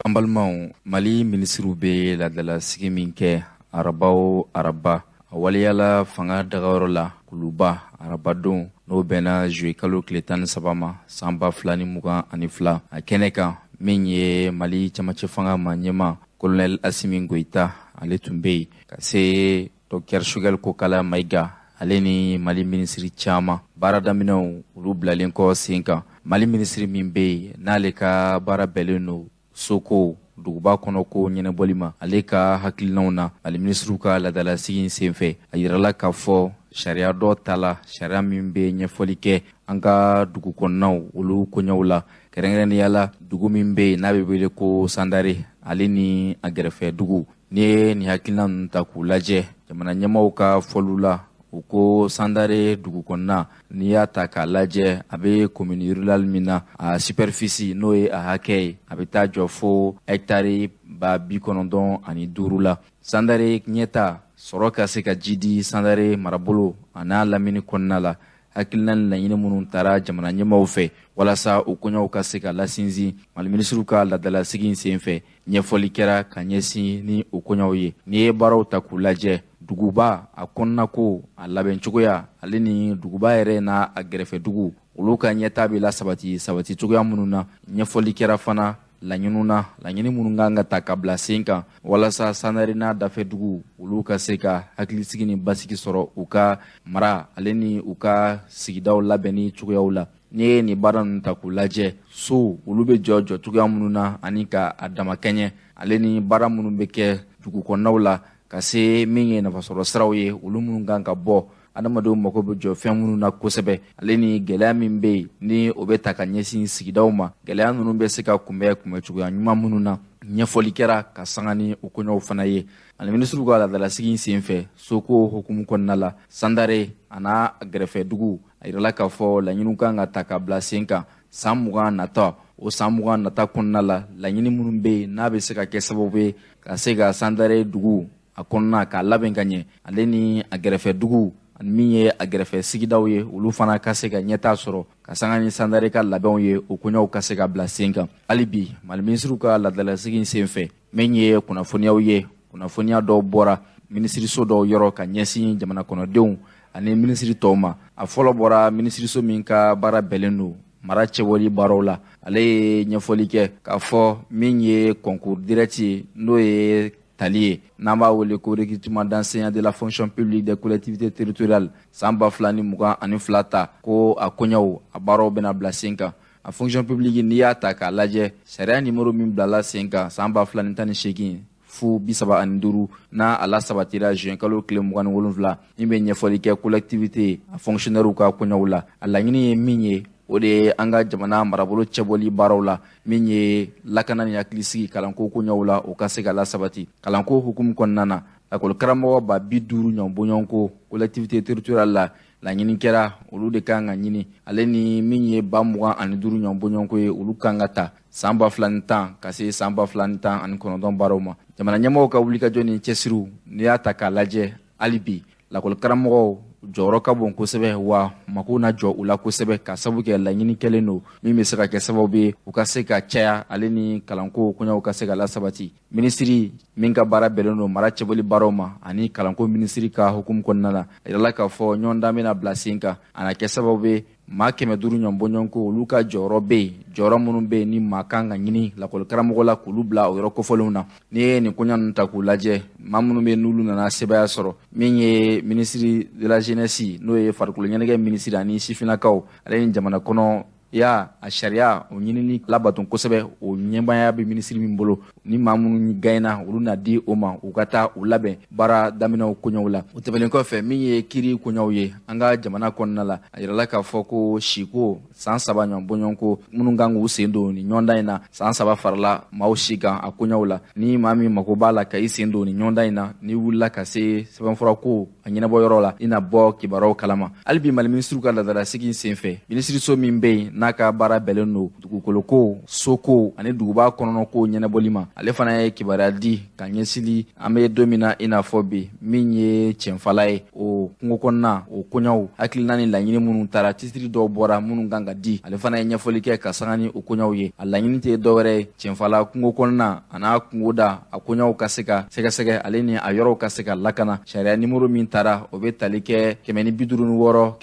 An balimaw, Mali minisiriw bɛ laadalasigi min kɛ araba o araba, a waleyala fanga dagayɔrɔ la Kuluba arabadon, n'o bɛnna juillet kalo tile 13 ma san 2022. A kɛnɛ kan, min ye Mali camancɛ fanga ma ɲɛma, Colonel Asimi Goyita, ale tun bɛ yen, ka se Docteur Choguel Kokala Mayiga, ale ni Mali minisiri caman. Baara daminɛw olu bilalen kɔ sen kan, Mali minisiri min bɛ yen n'ale ka baara bɛnnen don soko, duguba kɔnɔ ko ɲɛnabɔli ma, ale ka hakilinaw na Mali minisiriw ka laadalasigi senfɛ, a yirala k'a fɔ sariya dɔ ta la, sariya min bɛ ɲɛfɔli kɛ an ka dugu kɔnɔnaw olu koɲɛw la, kɛrɛnkɛrɛnnenya la dugu min bɛ yen n'a bɛ wele ko Sandare, ale ni a gɛrɛfɛ dugu. N'i ye nin hakilina ninnu ta k'u lajɛ, jamana ɲɛmaaw ka fɔliw la, u ko Sandare dugu kɔnɔna, n'i y'a ta k'a lajɛ, a bɛ commune rurale min na, a superficie, n'o ye a hakɛ ye, a bɛ taa jɔ fo hectare 95,000 la. Sandare ɲɛta sɔrɔ ka se ka ji di Sandare marabolo a n'a lamini kɔnɔna la, hakilina ni laɲini minnu taara jamana ɲɛmaaw fɛ walasa o koɲɛw ka se ka lasinsin, Mali minisiriw ka laadalasigi sen fɛ, ɲɛfɔli kɛra ka ɲɛsin ni o koɲɛw ye. N'i ye baaraw ta k'u lajɛ, duguba a kɔnɔnako a labɛn cogoya, ale ni duguba yɛrɛ n'a a gɛrɛfɛ dugu, olu ka ɲɛta bɛ lasabati sabati cogoya minnu na, ɲɛfɔli kɛra fana laɲiniw na, laɲini minnu kan ka ta ka bila sen kan walasa Sandare n'a dafɛ dugu olu ka se ka hakilisigi ni basigi sɔrɔ u ka mara, ale ni u ka sigidaw labɛnni cogoyaw la. N'i ye nin baara ninnu ta k'u lajɛ, so olu bɛ jɔ jɔ cogoya minnu na ani ka a damakɛɲɛ, ale ni baara minnu bɛ kɛ dugu kɔnɔnaw la, ka se min ye nafasɔrɔ siraw ye, olu minnu kan ka bɔ adamadenw mako bɛ jɔ fɛn minnu na kosɛbɛ, ale ni gɛlɛya min bɛ yen ni o bɛ ta ka ɲɛsin sigidaw ma, gɛlɛya ninnu bɛ se ka kunbɛn kunbɛn cogoya ɲuman minnu na, ɲɛfɔli kɛra ka sanga ni o koɲɛw fana ye. Ani minisiriw ka laadalasigi sen fɛ, soko hukumu kɔnɔna la, Sandare a n'a gɛrɛfɛ dugu, a yirala k'a fɔ laɲiniw kan ka ta ka bila sen kan san 20 nata. O san 20 nata kɔnɔna la, laɲini minnu bɛ yen n'a bɛ se ka kɛ sababu ye ka se ka Sandare dugu a kɔnɔna k'a labɛn ka ɲɛ, ale ni a gɛrɛfɛ dugu, ani min ye a gɛrɛfɛ sigidaw ye, olu fana ka se ka ɲɛtaa sɔrɔ ka sanga ni Sandare ka labɛnw ye, o koɲɛw ka se ka bila sen kan. Hali bi Mali minisiriw ka laadalasigi sen fɛ, min ye kunnafoniyaw ye, kunnafoniya dɔw bɔra minisiriso dɔw yɔrɔ ka ɲɛsin jamana kɔnɔdenw ani minisiri tɔw ma. A fɔlɔ bɔra minisiriso min ka baara bɛnnen don mara cɛbɔli baaraw la, ale ye ɲɛfɔli kɛ k'a fɔ min ye concours direct ye, n'o ye tali ye, n'an b'a wele ko recrutement d'enseignants de la fonction publique des collectivités territoriales san 2022 ta, ko a koɲɛw a baaraw bɛna bila sen kan. A fonction publique, n'i y'a ta k'a lajɛ, sariya nimoro min bilala sen kan san 2018 035, n'a a la sabatira juin kalo tile 27, min bɛ ɲɛfɔli kɛ collectivité a fonctionnaire ka koɲɛw la, a laɲini ye min ye, o de ye an ka jamana marabolo cɛbɔli baaraw la, min ye lakana ni hakilisigi kalanko koɲɛw la, o ka se ka lasabati. Kalanko hukumu kɔnɔna na, lakɔli karamɔgɔ 50,000 ɲɔgɔn bɔɲɔgɔnko collectivité territoriale la, laɲini kɛra olu de kan ka ɲini, ale ni min ye 25,000 ɲɔgɔn bɔɲɔgɔnko ye, olu kan ka ta san 2010 ka se san 2019 baaraw ma. Jamana ɲɛmɔgɔw ka wulikajɔ ni cɛsiriw, n'i y'a ta k'a lajɛ, hali bi lakɔli karamɔgɔw jɔyɔrɔ ka bon kosɛbɛ, wa mako na jɔ u la kosɛbɛ, ka sabu kɛ laɲini kɛlen don min bɛ se ka kɛ sababu ye u ka se ka caya, ale ni kalanko koɲɛw ka se ka lasabati. Minisiri min ka baara bɛnnen don mara cɛbɔli baaraw ma ani kalanko minisiri ka hukumu kɔnɔna la, a yirala k'a fɔ ɲɔgɔndan bɛna bila sen kan, a na kɛ sababu ye maa 500 ɲɔgɔn bɔɲɔgɔnko, olu ka jɔyɔrɔ bɛ yen, jɔyɔrɔ minnu bɛ yen ni maa kan ka ɲini lakɔli karamɔgɔ la k'olu bila o yɔrɔ kofɔlenw na. N'i ye nin koɲa ninnu ta k'u lajɛ, maa minnu bɛ n'olu nana sebaaya sɔrɔ, min ye ministre de la Jeunesse, n'o ye farikolo ɲɛnajɛ minisiri ani sifinnakaw, ale ni jamana kɔnɔ ya a sariya o ɲinini labato kosɛbɛ, o ɲɛmaaya bɛ minisiri min bolo, ni maa minnu gagnéna, olu na di o ma u ka taa u labɛn baara daminɛw koɲɛw la. O tɛmɛnen kɔfɛ, min ye kiiri koɲɛw ye an ka jamana kɔnɔna la, a yirala k'a fɔ ko siko san 3 ɲɔgɔn bɔɲɔgɔnko, minnu kan k'u sen don nin ɲɔgɔndan in na, san 3 farala maaw si kan a koɲɛw la. Ni maa min mako b'a la ka i sen don nin ɲɔgɔndan in na, n'i wulila ka se sɛbɛnfura ko a ɲɛnabɔ yɔrɔ la, i na bɔ kibaruyaw kalama. Hali bi Mali minisiriw ka laadalasigi sen fɛ, minisiriso min bɛ yen n'a n'a ka baara bɛnnen don dugukoloko, soko ani duguba kɔnɔnako ɲɛnabɔli ma, ale fana ye kibaruya di ka ɲɛsili an bɛ don min na i n'a fɔ bi, min ye cɛnfala ye, o kungo kɔnɔna o koɲaw hakilina ni laɲini minnu taara, titiri dɔw bɔra minnu kan ka di, ale fana ye ɲɛfɔli kɛ ka sanga ni o koɲaw ye. A laɲini tɛ dɔwɛrɛ ye, cɛnfala kungo kɔnɔna a n'a kungoda a koɲaw ka se ka sɛgɛsɛgɛ, ale ni a yɔrɔw ka se ka lakana. Sariya nimoro min taara, o bɛ tali kɛ 156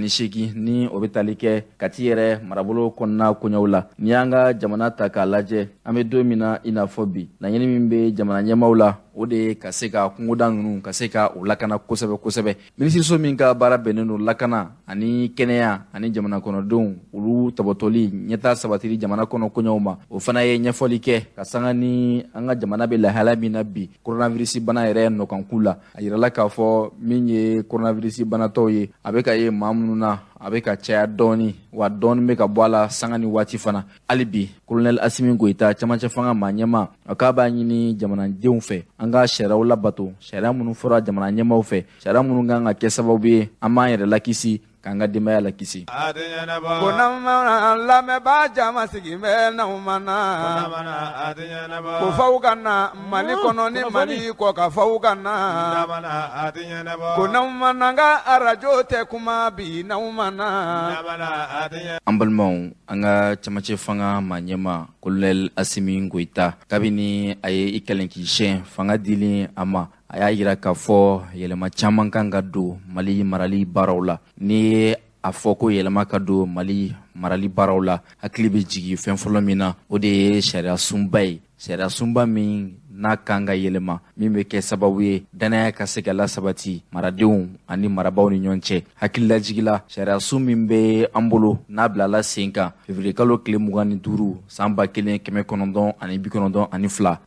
618, ni o bɛ tali kɛ Kati yɛrɛ marabolo kɔnɔna koɲaw la. N'i y'an ka jamana ta k'a lajɛ, an bɛ don min na i n'a fɔ bi, laɲini min bɛ jamana ɲɛmaaw la, o de ye ka se ka kungoda ninnu ka se ka o lakana kosɛbɛ kosɛbɛ. Minisiriso min ka baara bɛnnen don lakana ani kɛnɛya ani jamana kɔnɔdenw olu tɔbɔtɔli ɲɛtaa sabatili jamana kɔnɔ koɲɛw ma, o fana ye ɲɛfɔli kɛ ka sanga ni an ka jamana bɛ lahala min na bi, coronavirus bana yɛrɛ nɔkanku la. A yirala k'a fɔ min ye coronavirus banatɔw ye, a bɛ ka ye maa minnu na, a bɛ ka caya dɔɔni, wa dɔɔni bɛ ka bɔ a la sanga ni waati fana. Hali bi, kolonɛli Asimi Goyita, camancɛ fanga maa ɲɛmaa, a k'a b'a ɲini jamanadenw fɛ an ka sariyaw labato, sariya minnu fɔra jamana ɲɛmaaw fɛ, sariya minnu kan ka kɛ sababu ye an b'an yɛrɛ lakisi, k'an ka denbaya lakisi. Ko lamɛnbaa jama sigi bɛ n'aw ma na, ko faw ka na Mali kɔnɔ ni Mali kɔ ka faw ka na, ko n'aw ma na ka arajo tɛ kuma bi n'aw ma na. An balimaw, an ka camancɛ fanga maa ɲɛmaa kolonɛli Asimi Goyita, kabini a ye i kɛlen k'i siɲɛ fanga dilen a ma, a y'a yira k'a fɔ yɛlɛma caman kan ka don Mali marali baaraw la. N'i ye a fɔ ko yɛlɛma ka don Mali marali baaraw la, hakili bɛ jigin fɛn fɔlɔ min na, o de ye sariya sunba ye, sariya sunba min n'a kan ka yɛlɛma, min bɛ kɛ sababu ye danaya ka se ka lasabati maradenw ani marabaw ni ɲɔgɔn cɛ. Hakililajigila, sariyasun min bɛ an bolo n'a bilala sen kan février kalo tile 25 san 1992,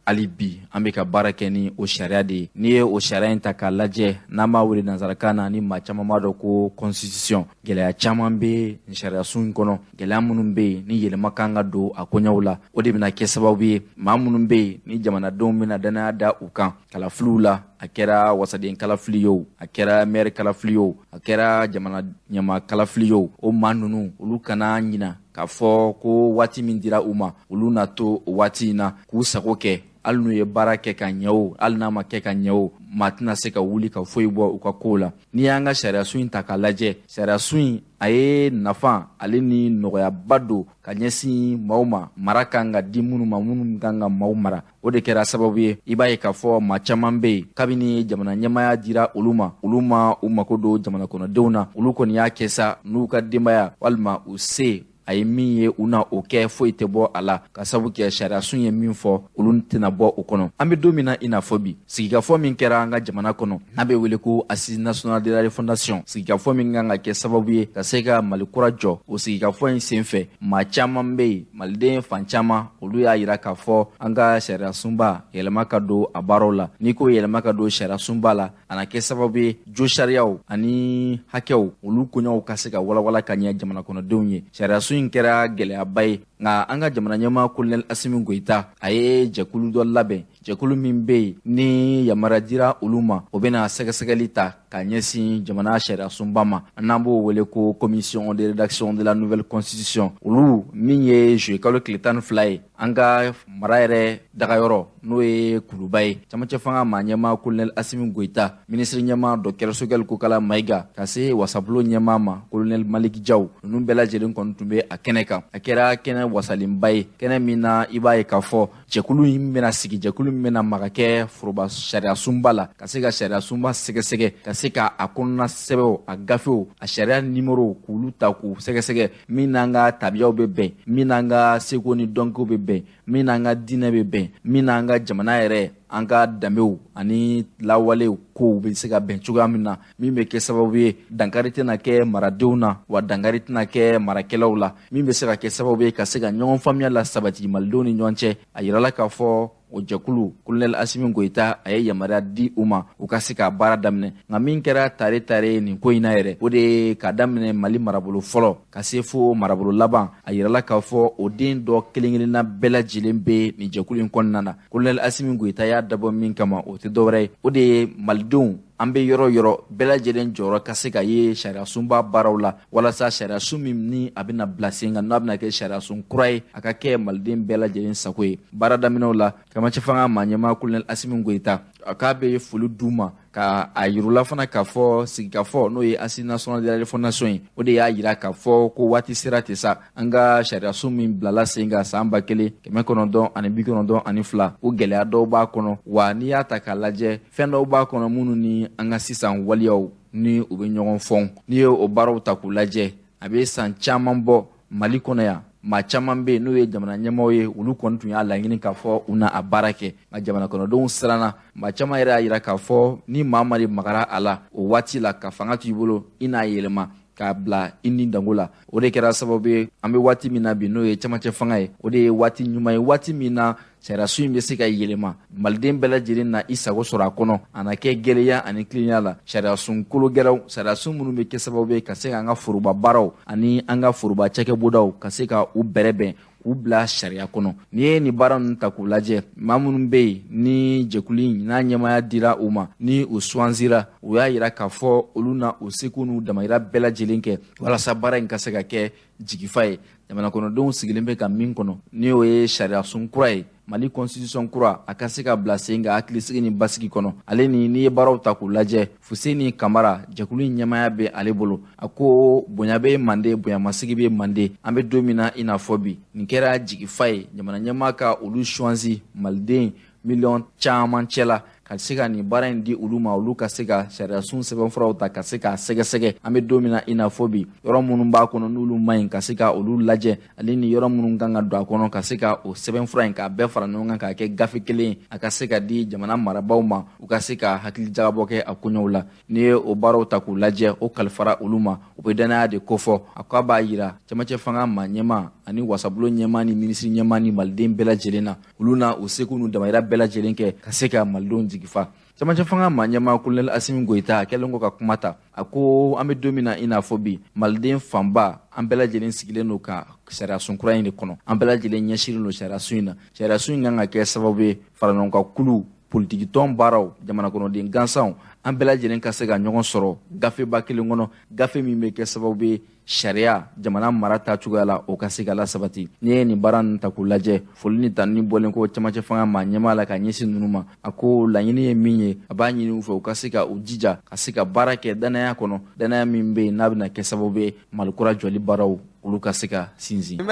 hali bi an bɛ ka baara kɛ ni o sariya de ye. N'i ye o sariya in ta k'a lajɛ, n'an b'a wele nansarakan na, ni maa caman b'a dɔn ko constitution, gɛlɛya caman bɛ nin sariyasun in kɔnɔ. Gɛlɛya minnu bɛ yen ni yɛlɛma kan ka don a koɲɛw la, o de bɛna kɛ sababu ye maa minnu bɛ yen ni jamanadenw bɛna danaya da u kan kalafiliw la, a kɛra wasaden kalafili ye o, a kɛra maire kalafili ye o, a kɛra jamana ɲɛmaa kalafili ye o, o maa ninnu olu kana ɲina k'a fɔ ko waati min dira u ma, olu na to o waati in na k'u sago kɛ. Hali n'u ye baara kɛ ka ɲɛ o, hali n'a ma kɛ ka ɲɛ o, maa tɛna se ka wuli ka foyi bɔ u ka kow la. N'i y'an ka sariyasun in ta k'a lajɛ, sariyasun in a ye nafa ale ni nɔgɔyaba don ka ɲɛsin maaw ma, mara kan ka di minnu ma, minnu kan ka maaw mara. O de kɛra sababu ye i b'a ye k'a fɔ maa caman bɛ yen, kabini jamana ɲɛmaaya dira olu ma, olu ma u mako don jamana kɔnɔdenw na. Olu kɔni y'a kɛ sa n'u ka denbaya walima u se a ye min ye, u na o kɛ, foyi tɛ bɔ a la, ka sabu kɛ sariyasun ye min fɔ, olu tɛna bɔ o kɔnɔ. An bɛ don min na i n'a fɔ bi, sigikafɔ min kɛra an ka jamana kɔnɔ, n'a bɛ wele ko Assise nationale de la refondation, sigikafɔ min kan ka kɛ sababu ye ka se ka Mali kura jɔ, o sigikafɔ in senfɛ maa caman bɛ yen, maliden fan caman, olu y'a yira k'a fɔ an ka sariyasunba yɛlɛma ka don a baaraw la. N'i ko yɛlɛma ka don sariyasunba la, a na kɛ sababu ye jo sariyaw ani hakɛw olu koɲɛw ka se ka walawala ka ɲɛ jamana kɔnɔdenw ye. Sariyasun in kɛra gɛlɛyaba ye, nka an ka jamana ɲɛmaa kolonɛli Asimi Goyita, a ye jɛkulu dɔ labɛn, jɛkulu min bɛ yen ni yamaruya dira olu ma, o bɛna sɛgɛsɛgɛli ta ka ɲɛsin jamana sariyasunba ma, n'an b'o wele ko commission de rédaction de la nouvelle constitution. Olu min ye juillet kalo tile 12 ye, an ka mara yɛrɛ dagayɔrɔ n'o ye Kuluba ye, camancɛ fanga maa ɲɛmaa kolonɛli Asimi Goyita, minisiri ɲɛmaa docteur Sogɛli Kokala Mayiga, ka se wasabulon ɲɛmaa ma kolonɛli Maliki Jaw, ninnu bɛɛ lajɛlen kɔni tun bɛ a kɛnɛ kan. A kɛra kɛnɛ wasalenba ye, kɛnɛ min na i b'a ye k'a fɔ jɛkulu in bɛna sigi, jɛkulu min bɛna maga kɛ foroba sariyasunba la, ka se ka sariyasunba sɛgɛsɛgɛ, ka se ka a kɔnɔna sɛbɛnw, a gafew, a sariya nimorow k'olu ta k'u sɛgɛsɛgɛ, min n'an ka tabiyaw bɛ bɛn, min n'an ka seko ni dɔnkow bɛ bɛn, min n'an ka diinɛ bɛ bɛn, min n'an ka jamana yɛrɛ, an ka danbew ani lawalew kow bɛ se ka bɛn cogoya min na, min bɛ kɛ sababu ye dankari tɛna kɛ maradenw na, wa dankari tɛna kɛ marakɛlaw la, min bɛ se ka kɛ sababu ye ka se ka ɲɔgɔn faamuya la sabati malidenw ni ɲɔgɔn cɛ. A yirala k'a fɔ o jɛkulu, kolonɛli Asimi Goyita a ye yamaruya di u ma u ka se ka baara daminɛ. Nka min kɛra tare tare nin ko in na yɛrɛ, o de ye k'a daminɛ Mali marabolo fɔlɔ ka se fo marabolo laban, a yirala k'a fɔ o den dɔ kelen kelenna bɛɛ lajɛlen bɛ nin jɛkulu in kɔnɔna na. Kolonɛli Asimi Goyita y'a dabɔ min kama, o tɛ dɔwɛrɛ ye, o de ye malidenw An bɛ yɔrɔ yɔrɔ bɛɛ lajɛlen jɔyɔrɔ ka se ka ye sariyasunba baaraw la, walasa sariyasun min ni a bɛna bila sen kan, n'a bɛna kɛ sariyasun kura ye, a ka kɛ maliden bɛɛ lajɛlen sago ye. Baara daminɛw la, camancɛ fanga maa ɲɛmaa Colonel Assimi Goïta, a k'a bɛ foli d'u ma, ka a yirula fana k'a fɔ sigikafɔ, n'o ye Assise nationale de la refondation ye, o de y'a yira k'a fɔ ko waati sera ten sa, an ka sariyasun min bilala sen kan san 1992, o gɛlɛya dɔw b'a kɔnɔ. Wa n'i y'a ta k'a lajɛ, fɛn dɔw b'a kɔnɔ minnu ni an ka sisan waleyaw ni u bɛ ɲɔgɔn fɔn. N'i ye o baaraw ta k'u lajɛ, a bɛ san caman bɔ Mali kɔnɔ yan, maa caman bɛ yen n'o ye jamana ɲɛmaaw ye, olu kɔni tun y'a laɲini k'a fɔ u na a baara kɛ, nka jamana kɔnɔdenw siranna. Maa caman yɛrɛ y'a yira k'a fɔ ni maa ma de magara a la o waati la, ka fanga to i bolo, i n'a yɛlɛma k'a bila i ni dango la. O de kɛra sababu ye, an bɛ waati min na bi, n'o ye camancɛ fanga ye, o de ye waati ɲuman ye, waati min na sariyasun in bɛ se ka yɛlɛma, maliden bɛɛ lajɛlen na i sago sɔrɔ a kɔnɔ, a na kɛ gɛlɛya ani tilennenya la. Sariyasun kolo gɛlɛnw, sariyasun minnu bɛ kɛ sababu ye ka se k'an ka foroba baaraw ani an ka foroba cakɛbondaw ka se ka u bɛrɛbɛn, k'u bila sariya kɔnɔ. N'i ye nin baara ninnu ta k'u lajɛ, maa minnu bɛ yen ni jɛkulu in n'a ɲɛmaaya dira u ma, ni u suwansira, u y'a yira k'a fɔ olu na u seko n'u damayira bɛɛ lajɛlen kɛ walasa baara in ka se ka kɛ jigifa ye. Jamana kɔnɔdenw sigilen bɛ ka min kɔnɔ, ni o ye sariyasun kura ye, Mali constitution kura, a ka se ka bila sen kan hakilisigi ni basigi kɔnɔ. Ale ni n'i ye baaraw ta k'u lajɛ, Fuseni Kamara, jɛkulu in ɲɛmaaya bɛ ale bolo, a ko bonya bɛ mande, bonyamasigi bɛ mande. An bɛ don min na i n'a fɔ bi, nin kɛra jigifa ye, jamana ɲɛmaa ka olu suwansi maliden miliyɔn caman cɛ la, ka se ka nin baara in di olu ma, olu ka se ka sariyasun sɛbɛnfuraw ta ka se k'a sɛgɛsɛgɛ. An bɛ don min na i n'a fɔ bi, yɔrɔ minnu b'a kɔnɔ n'olu ma ɲi, ka se ka olu lajɛ, ale ni yɔrɔ minnu kan ka don a kɔnɔ, ka se ka o sɛbɛnfura in k'a bɛɛ fara ɲɔgɔn kan k'a kɛ gafe kelen ye, a ka se ka di jamana marabaaw ma, u ka se ka hakili jagabɔ kɛ a koɲɛw la. N'i ye o baaraw ta k'u lajɛ, o kalifara olu ma, u bɛ danaya de kofɔ. A ko a b'a yira camancɛ fanga maa ɲɛmaa ani wasabulon ɲɛmaa ni minisiri ɲɛmaa ni maliden bɛɛ lajɛlen na, olu na u seko n'u damayira bɛɛ lajɛlen kɛ ka se ka malidenw jigi fa. Camancɛ fanga maa ɲɛmaa Colonel Assimi Goïta, a kɛlen kɔ ka kuma ta, a ko an bɛ don min na i n'a fɔ bi, maliden fanba, an bɛɛ lajɛlen sigilen don ka sariyasun kura in de kɔnɔ, an bɛɛ lajɛlen ɲɛsinnen don sariyasun in na. Sariyasun in kan ka kɛ sababu ye faraɲɔgɔnkan kulu, politikitɔn baaraw, jamana kɔnɔden gansanw, an bɛɛ lajɛlen ka se ka ɲɔgɔn sɔrɔ gafeba kelen kɔnɔ, gafe min bɛ kɛ sababu ye sariya jamana mara ta cogoya la, o ka se ka lasabati. N'i ye nin baara ninnu ta k'u lajɛ, foli ni tanuni bɔlen kɔ camancɛ fanga maa ɲɛmaa la ka ɲɛsin ninnu ma, a ko laɲini ye min ye, a b'a ɲini u fɛ u ka se ka u jija ka se ka baara kɛ danaya kɔnɔ, danaya min bɛ yen n'a bɛna kɛ sababu ye Mali kura jɔli baaraw olu ka se ka sinsin. Ko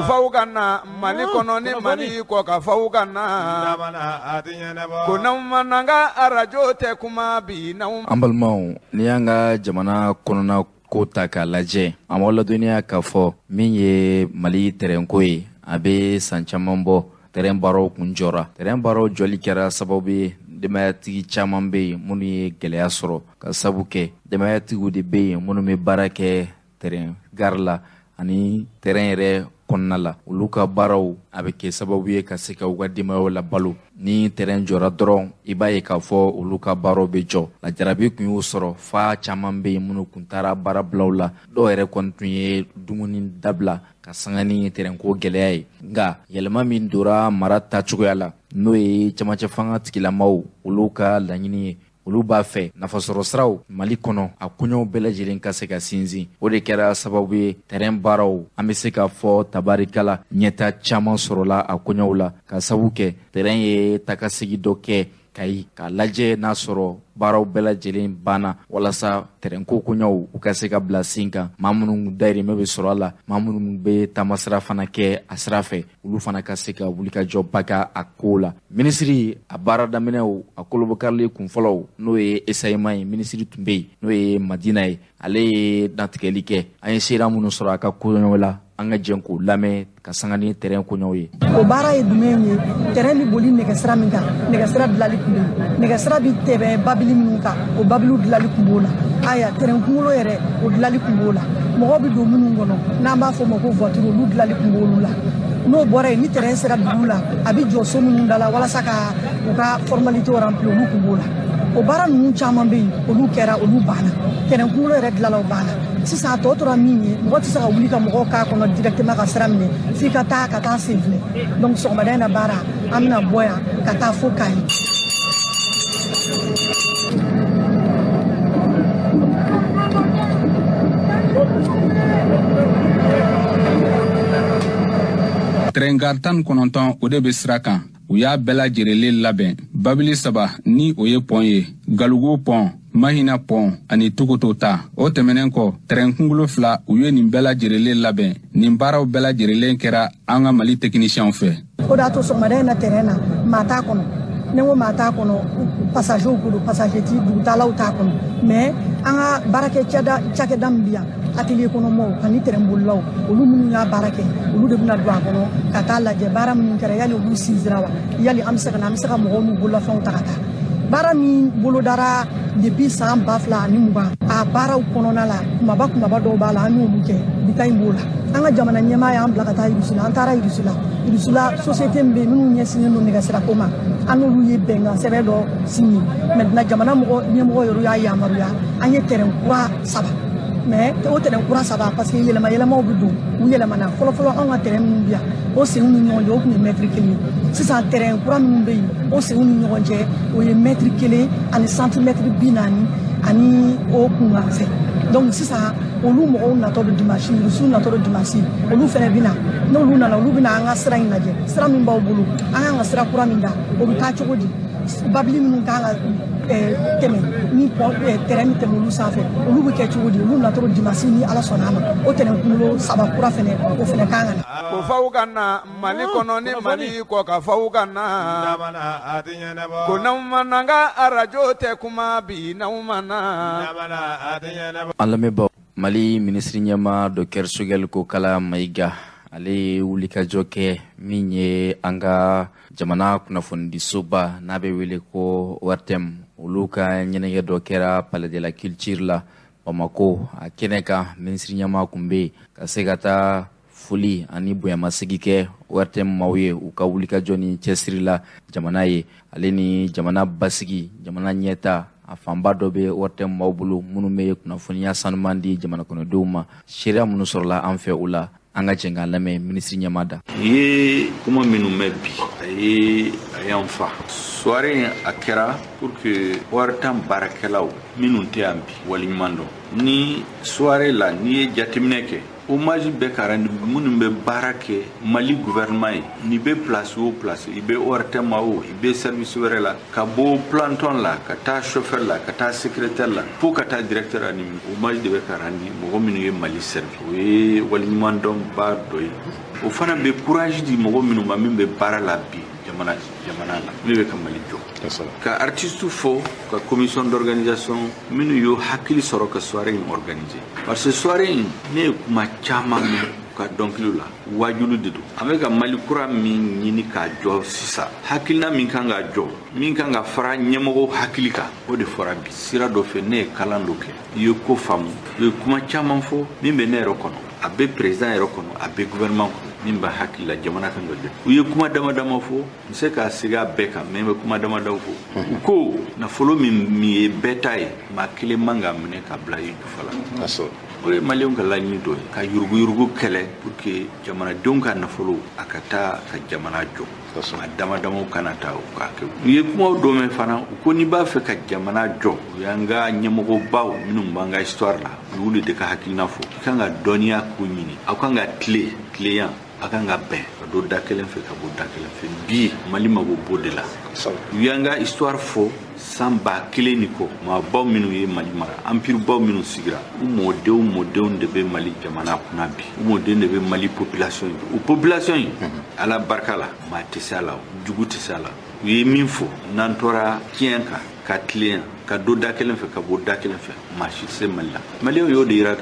faw ka na Mali kɔnɔ ni Mali kɔ ka faw ka na, ko n'anw ma na ka arajo tɛ kuma bi. An balimaw, n'i y'an ka jamana kɔnɔna ko ta k'a lajɛ, an b'aw ladɔnniya k'a fɔ min ye Mali tɛrɛnko ye, a bɛ san caman bɔ tɛrɛn baaraw kun jɔra. Tɛrɛn baaraw jɔli kɛra sababu ye, denbayatigi caman bɛ yen minnu ye gɛlɛya sɔrɔ, ka sabu kɛ denbayatigiw de bɛ yen minnu bɛ baara kɛ tɛrɛn gari la ani tɛrɛn yɛrɛ kɔnɔna la. Olu ka baaraw a bɛ kɛ sababu ye ka se ka u ka denbayaw labalo. Ni tɛrɛn jɔra dɔrɔn, i b'a ye k'a fɔ olu ka baaraw bɛ jɔ. Lajarabi tun y'u sɔrɔ, fa caman bɛ yen minnu tun taara baarabilaw la, dɔw yɛrɛ kɔni tun ye dumuni dabila ka sanga ni tɛrɛnko gɛlɛya ye. Nka yɛlɛma min donna mara tacogoya la, n'o ye camancɛ fanga tigilamaw olu ka laɲini ye, olu b'a fɛ nafasɔrɔ siraw Mali kɔnɔ, a koɲɛw bɛɛ lajɛlen ka se ka sinsin. O de kɛra sababu ye tɛrɛn baaraw, an bɛ se k'a fɔ tabarikala, ɲɛta caman sɔrɔla a koɲɛw la, ka sabu kɛ tɛrɛn ye takasegi dɔ kɛ Kayi k'a lajɛ n'a sɔrɔ baaraw bɛɛ lajɛlen banna, walasa tɛrɛnko koɲɛw u ka se ka bila sen kan. Maa minnu dayirimɛ bɛ sɔrɔ a la, maa minnu bɛ taamasira fana kɛ a sira fɛ, olu fana ka se ka wulikajɔba kɛ a ko la. Minisiri a baara daminɛw, a kolobɔkarili kunfɔlɔw, n'o ye Esayima ye, minisiri tun bɛ yen n'o ye Madina ye, ale ye dantigɛli kɛ. An ye seereya minnu sɔrɔ a ka koɲɛw la, an ka jɛn k'o lamɛn ka sanga ni tɛrɛn koɲɛw ye. O baara ye jumɛn ye? Tɛrɛn bɛ boli nɛgɛsira min kan, nɛgɛsira dilali tun bɛ yen. Nɛgɛsira bɛ tɛmɛ babili minnu kan, o babiliw dilali tun b'o la. Ayiwa, tɛrɛn kunkolo yɛrɛ, o dilali tun b'o la. Mɔgɔw bɛ don minnu kɔnɔ, n'an b'a fɔ o ma ko voiture, olu dilali tun b'olu la. N'o bɔra yen, ni tɛrɛn sera dugu la, a bɛ jɔ so minnu da la walasa ka u ka formalité remplir, olu tun b'o la. O baara ninnu caman bɛ yen, olu kɛra, olu banna. Tɛrɛn kunkolo yɛrɛ dilala, o banna. Sisan a tɔ tora min ye, mɔgɔ tɛ se ka wuli ka mɔgɔw k'a kɔnɔ directement ka sira minɛ, f'i ka taa ka taa sen filɛ. Donc sɔgɔmada in na baara, an bɛna bɔ yan ka taa fo Kayi. Tɛrɛnkari 19, o de bɛ sira kan. U y'a bɛɛ lajɛrɛlen labɛn. Babili saba ni o ye pɔn ye, Galugu pɔn, Mahina pɔn ani Tokoto ta. O tɛmɛnen kɔ, tɛrɛn kunkolo fila, u ye nin bɛɛ lajɛrɛlen labɛn. Nin baaraw bɛɛ lajɛrɛlen kɛra an ka Mali tɛkinisiyɛnw fɛ. O de y'a to sɔgɔmada in na, tɛrɛn na, maa t'a kɔnɔ. Ne ko maa t'a kɔnɔ, passagerw ko don, passager ti, dugutalaw t'a kɔnɔ. Mais an ka baarakɛ cakɛda min bɛ yan, atelier kɔnɔ mɔgɔw ani tɛrɛn bolilaw, olu minnu y'a baara kɛ, olu de bɛna don a kɔnɔ ka taa lajɛ baara minnu kɛra, yali olu sinsinra wa, yali an bɛ se ka na, an bɛ se ka mɔgɔw n'u bololafɛnw ta ka taa. Baara min bolodara depuis san 2020, a baaraw kɔnɔna la, kumaba kumaba dɔw b'a la, an y'olu kɛ. Bi ta in b'o la. An ka jamana ɲɛmaa y'an bila ka taa Irusila. An taara Irusila. Irusila, société min bɛ yen minnu ɲɛsinnen don nɛgɛsirako ma, an n'olu ye bɛnkan sɛbɛn dɔ signé. Maintenant, jamana mɔgɔ ɲɛmɔgɔ yɛrɛ y'a yamaruya, an ye tɛrɛn kura saba. Mais o tɛrɛn kura saba, parce que yɛlɛma yɛlɛmaw bɛ don, u yɛlɛmana. Fɔlɔfɔlɔ, anw ka tɛrɛn minnu bɛ yan, o senw ni ɲɔgɔn cɛ, o tun ye mɛtiri 1 ye. Sisan, tɛrɛn kura minnu bɛ yen, o senw ni ɲɔgɔn cɛ, o ye mɛtiri 1 ani santimɛtiri 40 ani o kunkan fɛ. Donc sisan, olu mɔgɔw natɔ don dimanche, Rusiw natɔ don dimanche. Olu fɛnɛ bɛ na. N'olu nana, olu bɛna an ka sira in lajɛ, sira min b'aw bolo, an kan ka sira kura min da, o bɛ taa cogo di, babili minnu kan ka tɛmɛ ni tɛrɛn bɛ tɛmɛ olu sanfɛ, olu bɛ kɛ cogo di. Olu natɔ don dimanche, ni Ala sɔnna a ma. O tɛrɛn kunkolo saba kura fɛnɛ, o fɛnɛ kan ka na. Ko faw ka na Mali kɔnɔ ni Mali kɔ ka faw ka na, ko n'aw ma na ka arajo tɛ kuma bi, n'aw ma na. An lamɛnbaaw, Mali minisiri ɲɛma Docteur Choguel Kokalla Maïga, ale ye wulikajɔ kɛ min ye an ka jamana kunnafonidisoba n'a bɛ wele ko ORTM, olu ka ɲɛnajɛ dɔ kɛra Palais de la Culture la Bamako. A kɛnɛ kan, minisiri ɲɛma kun bɛ yen ka se ka taa foli ani bonyamasegi kɛ ORTM maaw ye u ka wulikajɔ ni cɛsiri la jamana ye, ale ni jamana basigi, jamana ɲɛta. A fanba dɔ bɛ ORTM maaw bolo, minnu bɛ kunnafoniya sanuman di jamana kɔnɔdenw ma, seereya minnu sɔrɔla an fɛ o la. An ka jɛn k'an lamɛn minisiri ɲɛma da. I ye kuma minnu mɛn bi, a ye a y'an fa. Soirée in, a kɛra pour que ORTM baarakɛlaw minnu tɛ yan bi, waleɲuman dɔn. Ni soirée la, n'i ye jateminɛ kɛ, hommage bɛ ka rendu minnu bɛ baara kɛ Mali gouvernement ye. N'i bɛ place o place, i bɛ ORTM o, i bɛ service wɛrɛ la, ka bɔ planton la ka taa chauffeur la, ka taa secrétaire la, fo ka taa directeur la, ni hommage de bɛ ka rendu mɔgɔ minnu ye Mali servi. O ye waleɲuman dɔnba dɔ ye. O fana bɛ courage di mɔgɔ minnu ma, min bɛ baara la bi jamana jamana la, min bɛ ka Mali jɔ. Ka artiste fo, ka commission d'organisation minnu y'o hakili sɔrɔ ka soirée in organiser, parce que soirée in, ne ye kuma caman mɛn ka dɔnkiliw la, wajulu de don. An bɛ ka Mali kura min ɲini k'a jɔ sisan, hakilina min kan ka jɔ, min kan ka fara ɲɛmɔgɔw hakili kan, o de fɔra bi. Sira dɔ fɛ, ne ye kalan dɔ kɛ, i ye ko faamu, u ye kuma caman fɔ min bɛ ne yɛrɛ kɔnɔ, a bɛ président yɛrɛ kɔnɔ, a bɛ gouvernement kɔnɔ, min b'a hakili la jamana kan ka jɔ. U ye kuma dama dama fɔ, n bɛ se k'a segin a bɛɛ kan, mais n bɛ kuma dama dama fɔ. U ko nafolo min ye bɛɛ ta ye, maa kelen man k'a minɛ ka bila i jufa la. O ye maliyɛnw ka laɲini dɔ ye, ka yuruguyurugu kɛlɛ pour que jamanadenw ka nafolo a ka taa ka jamana jɔ, maa dama damaw kana taa o k'a kɛ. U ye kumaw dɔ mɛn fana, u ko n'i b'a fɛ ka jamana jɔ, u y'an ka ɲɛmɔgɔbaw minnu b'an ka histoire la, u y'olu de ka hakilina fɔ. I kan ka dɔnniya ko ɲini, aw kan ka tile tilenya, a kan ka bɛn ka don da kelen fɛ, ka bɔ da kelen fɛ. Bi Mali mago b'o de la. U y'an ka histoire fɔ, san 1000 ni kɔ, maabaw minnu ye Mali mara, empire baw minnu sigira, u mɔdenw mɔdenw de bɛ Mali jamana kunna bi, u mɔden de bɛ Mali population ye. O population in, Ala barika la, maa tɛ se a la, jugu tɛ se a la. U ye min fɔ, n'an tora tiɲɛ kan, ka tilen, ka don da kelen fɛ, ka bɔ da kelen fɛ, maa si tɛ se Mali la. Maliyɛnw y'o de yira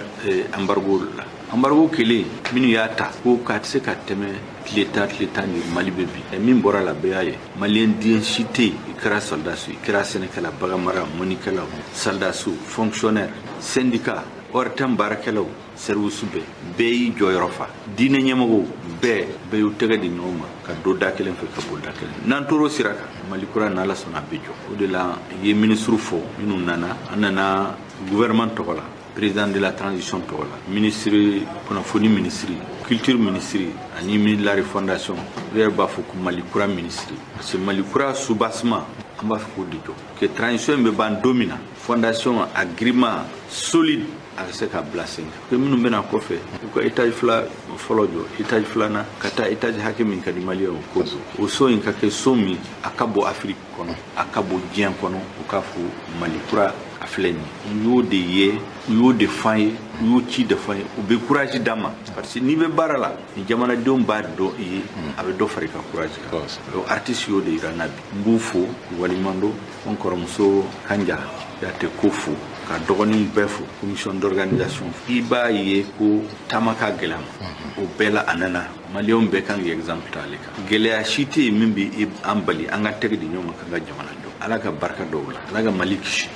embargo la. Embargo kelen minnu y'a ta ko k'a tɛ se ka tɛmɛ tile 10, tile 10 ni Mali bɛ bi min bɔra la, bɛɛ y'a ye. Maliyɛn den si tɛ yen, i kɛra soldats, i kɛra sɛnɛkɛla, baganmara, mɔnikɛlaw, soldats, fonctionnaire, syndicat, ORTM baarakɛlaw, service bɛɛ, bɛɛ y'i jɔyɔrɔ fa. Diinɛ ɲɛmɔgɔw bɛɛ, bɛɛ y'u tɛgɛ di ɲɔgɔn ma ka don da kelen fɛ, ka bɔ da kelen. N'an tor'o sira kan, Mali kura, n'Ala sɔnna, a bɛ jɔ. O de la i ye ministre fɔ minnu nana. An nana gouvernement tɔgɔ la, président de la transition tɔgɔ la, ministre kunnafoni, ministre culture, ministre ani ministre de la refondation. U yɛrɛ b'a fɔ ko Mali kura ministre, parce que Mali kura soubassement An b'a fɛ k'o de jɔ que transition in bɛ ban don min na, fondation a girinma solide, a ka se ka bila sen kan, que minnu bɛna kɔfɛ, u ka étage fila fɔlɔ jɔ, étage filanan ka taa étage hakɛ min ka di maliyɛnw ko don. O so in ka kɛ so min a ka bɔ Afiriki kɔnɔ, a ka bɔ diɲɛ kɔnɔ, u k'a fɔ Mali kura a filɛ nin ye. U y'o de ye, u y'o de f'an ye, u y'o ci de f'an ye. U bɛ courage d'an ma, parce que n'i bɛ baara la ni jamanadenw b'a dɔn i ye, a bɛ dɔ fara i ka courage kan. Donc artiste y'o de yira n na bi. N b'u fo k'u waleɲuman dɔn. N kɔrɔmuso Kanja Kuyate ko fo, ka dɔgɔninw bɛɛ fo, commission d'organisation. I b'a ye ko taama ka gɛlɛn ma, o bɛɛ la a nana. Maliyɛnw bɛɛ kan k'i exemple ta ale kan. Gɛlɛya si tɛ yen min bɛ an bali an ka tɛgɛ di ɲɔgɔn ma k'an ka jamana jɔ. Ala ka barika dɔw la, Ala ka Mali kisi,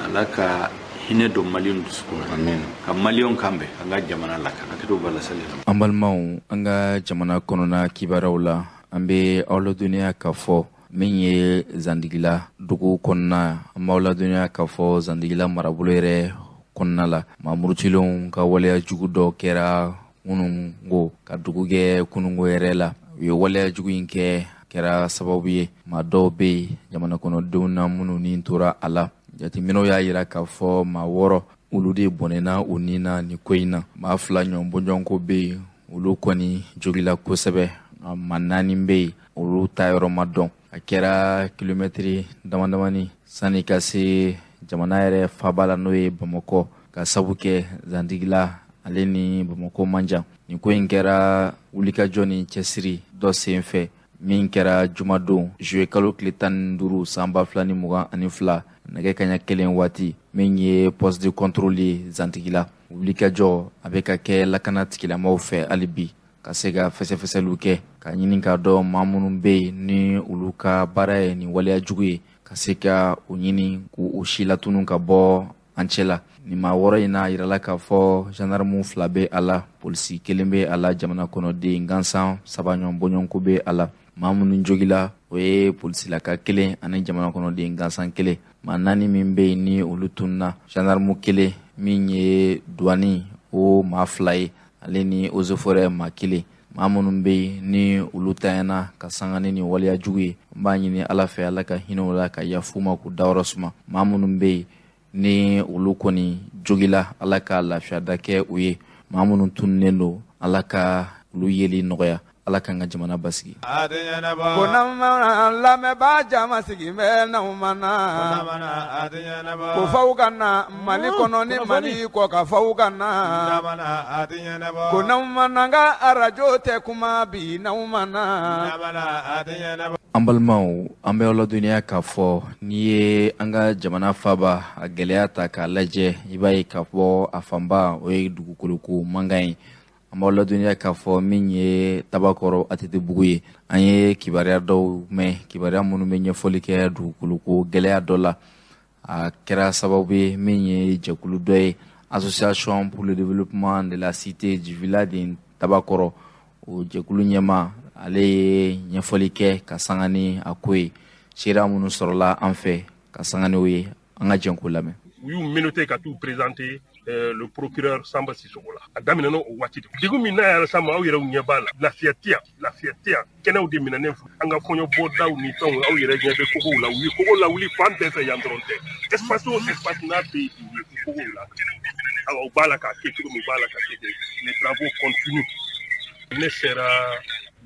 Ala ka hinɛ don maliyɛnw dusukun na, ka maliyɛnw kan bɛn, an ka jamana lakana. Hakɛto b'a la sali. An balimaw, an ka jamana kɔnɔna kibaruyaw la, an bɛ aw ladɔnniya k'a fɔ min ye Zandigila dugu kɔnɔna, an b'aw ladɔnniya k'a fɔ Zandigila marabolo yɛrɛ kɔnɔna la, maa murutilenw ka waleya jugu dɔ kɛra kunungo ka dugu kɛ kunungo yɛrɛ la. U ye waleya jugu in kɛ, kɛra sababu ye maa dɔw bɛ yen jamana kɔnɔdenw na minnu ni tora a la. Jateminɛw y'a yira k'a fɔ maa 6 olu de bɔnɛna u ni na nin ko in na. Maa 2 ɲɔgɔn bɔɲɔgɔnko bɛ yen, olu kɔni jogila kosɛbɛ. Maa 4 bɛ yen, olu ta yɔrɔ ma dɔn. A kɛra kilomɛtiri damadamani sanni ka se jamana yɛrɛ faaba la, n'o ye Bamakɔ, ka sabu kɛ Zandigila ale ni Bamakɔ man jan. Nin ko in kɛra wulikajɔ ni cɛsiri dɔ sen fɛ min kɛra jumadon juillet kalo tile 15 san 2022 nɛgɛ kaɲa 1 waati, min ye poste de contrôle ye Zantigila. Wulikajɔ a bɛ ka kɛ lakana tigilamaw fɛ hali bi ka se ka fɛsɛfɛsɛliw kɛ ka ɲini k'a dɔn maa minnu bɛ yen ni olu ka baara ye nin waleya jugu ye, ka se ka u ɲini k'u si latunu ka bɔ an cɛ la. Nin maa 6 in na, a yirala k'a fɔ gendarme 2 bɛ a la, polisi 1 bɛ a la, jamana kɔnɔden gansan 3 ɲɔgɔn bɔɲɔgɔnko bɛ a la. Maa minnu jogila, o ye polisilaka 1 ani jamana kɔnɔden gansan 1. Maa 4 min bɛ yen ni olu tununna, gendarme 1 min ye douane o maa 2 ye, ale ni eaux et forêts maa 1. Maa minnu bɛ yen ni olu tanyana ka sanga ni nin waleya jugu ye, n b'a ɲini Ala fɛ, Ala ka hinɛ u la ka yafa u ma k'u dayɔrɔ suma. Maa minnu bɛ yen ni olu kɔni jogila, Ala ka lafiya da kɛ u ye. Maa minnu tununnen don, Ala ka olu yeli nɔgɔya. Ala k'an ka jamana basigi. Ko lamɛnbaa jama sigi bɛ n'aw ma na, ko faw ka na Mali kɔnɔ ni Mali kɔ, ka faw ka na, ko n'aw ma na n ka arajo tɛ kuma bi n'aw ma na. An balimaw, an bɛ aw ladɔnniya k'a fɔ n'i ye an ka jamana faaba a gɛlɛya ta k'a lajɛ, i b'a ye k'a fɔ a fanba o ye dugukoloko mankan ye. An b'aw ladɔnniya k'a fɔ min ye Tabakɔrɔ ATT-bugu ye, an ye kibaruya dɔw mɛn, kibaruya minnu bɛ ɲɛfɔli kɛ dugukoloko gɛlɛya dɔ la. A kɛra sababu ye min ye jɛkulu dɔ ye, Association pour le développement de la cité du village de Tabakɔrɔ, o jɛkulu ɲɛma ale ye ɲɛfɔli kɛ ka sanga ni a ko ye. Seereya minnu sɔrɔla an fɛ ka sanga n'o ye, an ka jɛn k'o lamɛn. U y'u menotté ka t'u présenter le procureur Samba Sissoko la. A daminɛna o waati de. Degun min n'a yɛrɛ sa ma, aw yɛrɛ ɲɛ b'a la. Lafiya tɛ yan, lafiya tɛ yan. Kɛnɛw de minɛnen filɛ. An ka kɔɲɔbɔdaw ni fɛnw, aw yɛrɛ ɲɛ bɛ kogow la. U ye kogo lawuli fan bɛɛ fɛ, yan dɔrɔn tɛ. Espace o espace n'a bɛ yen, u ye kogow la. Awa, u b'a la k'a kɛ cogo min, u b'a la k'a kɛ ten. Les travaux continuent. Ne sera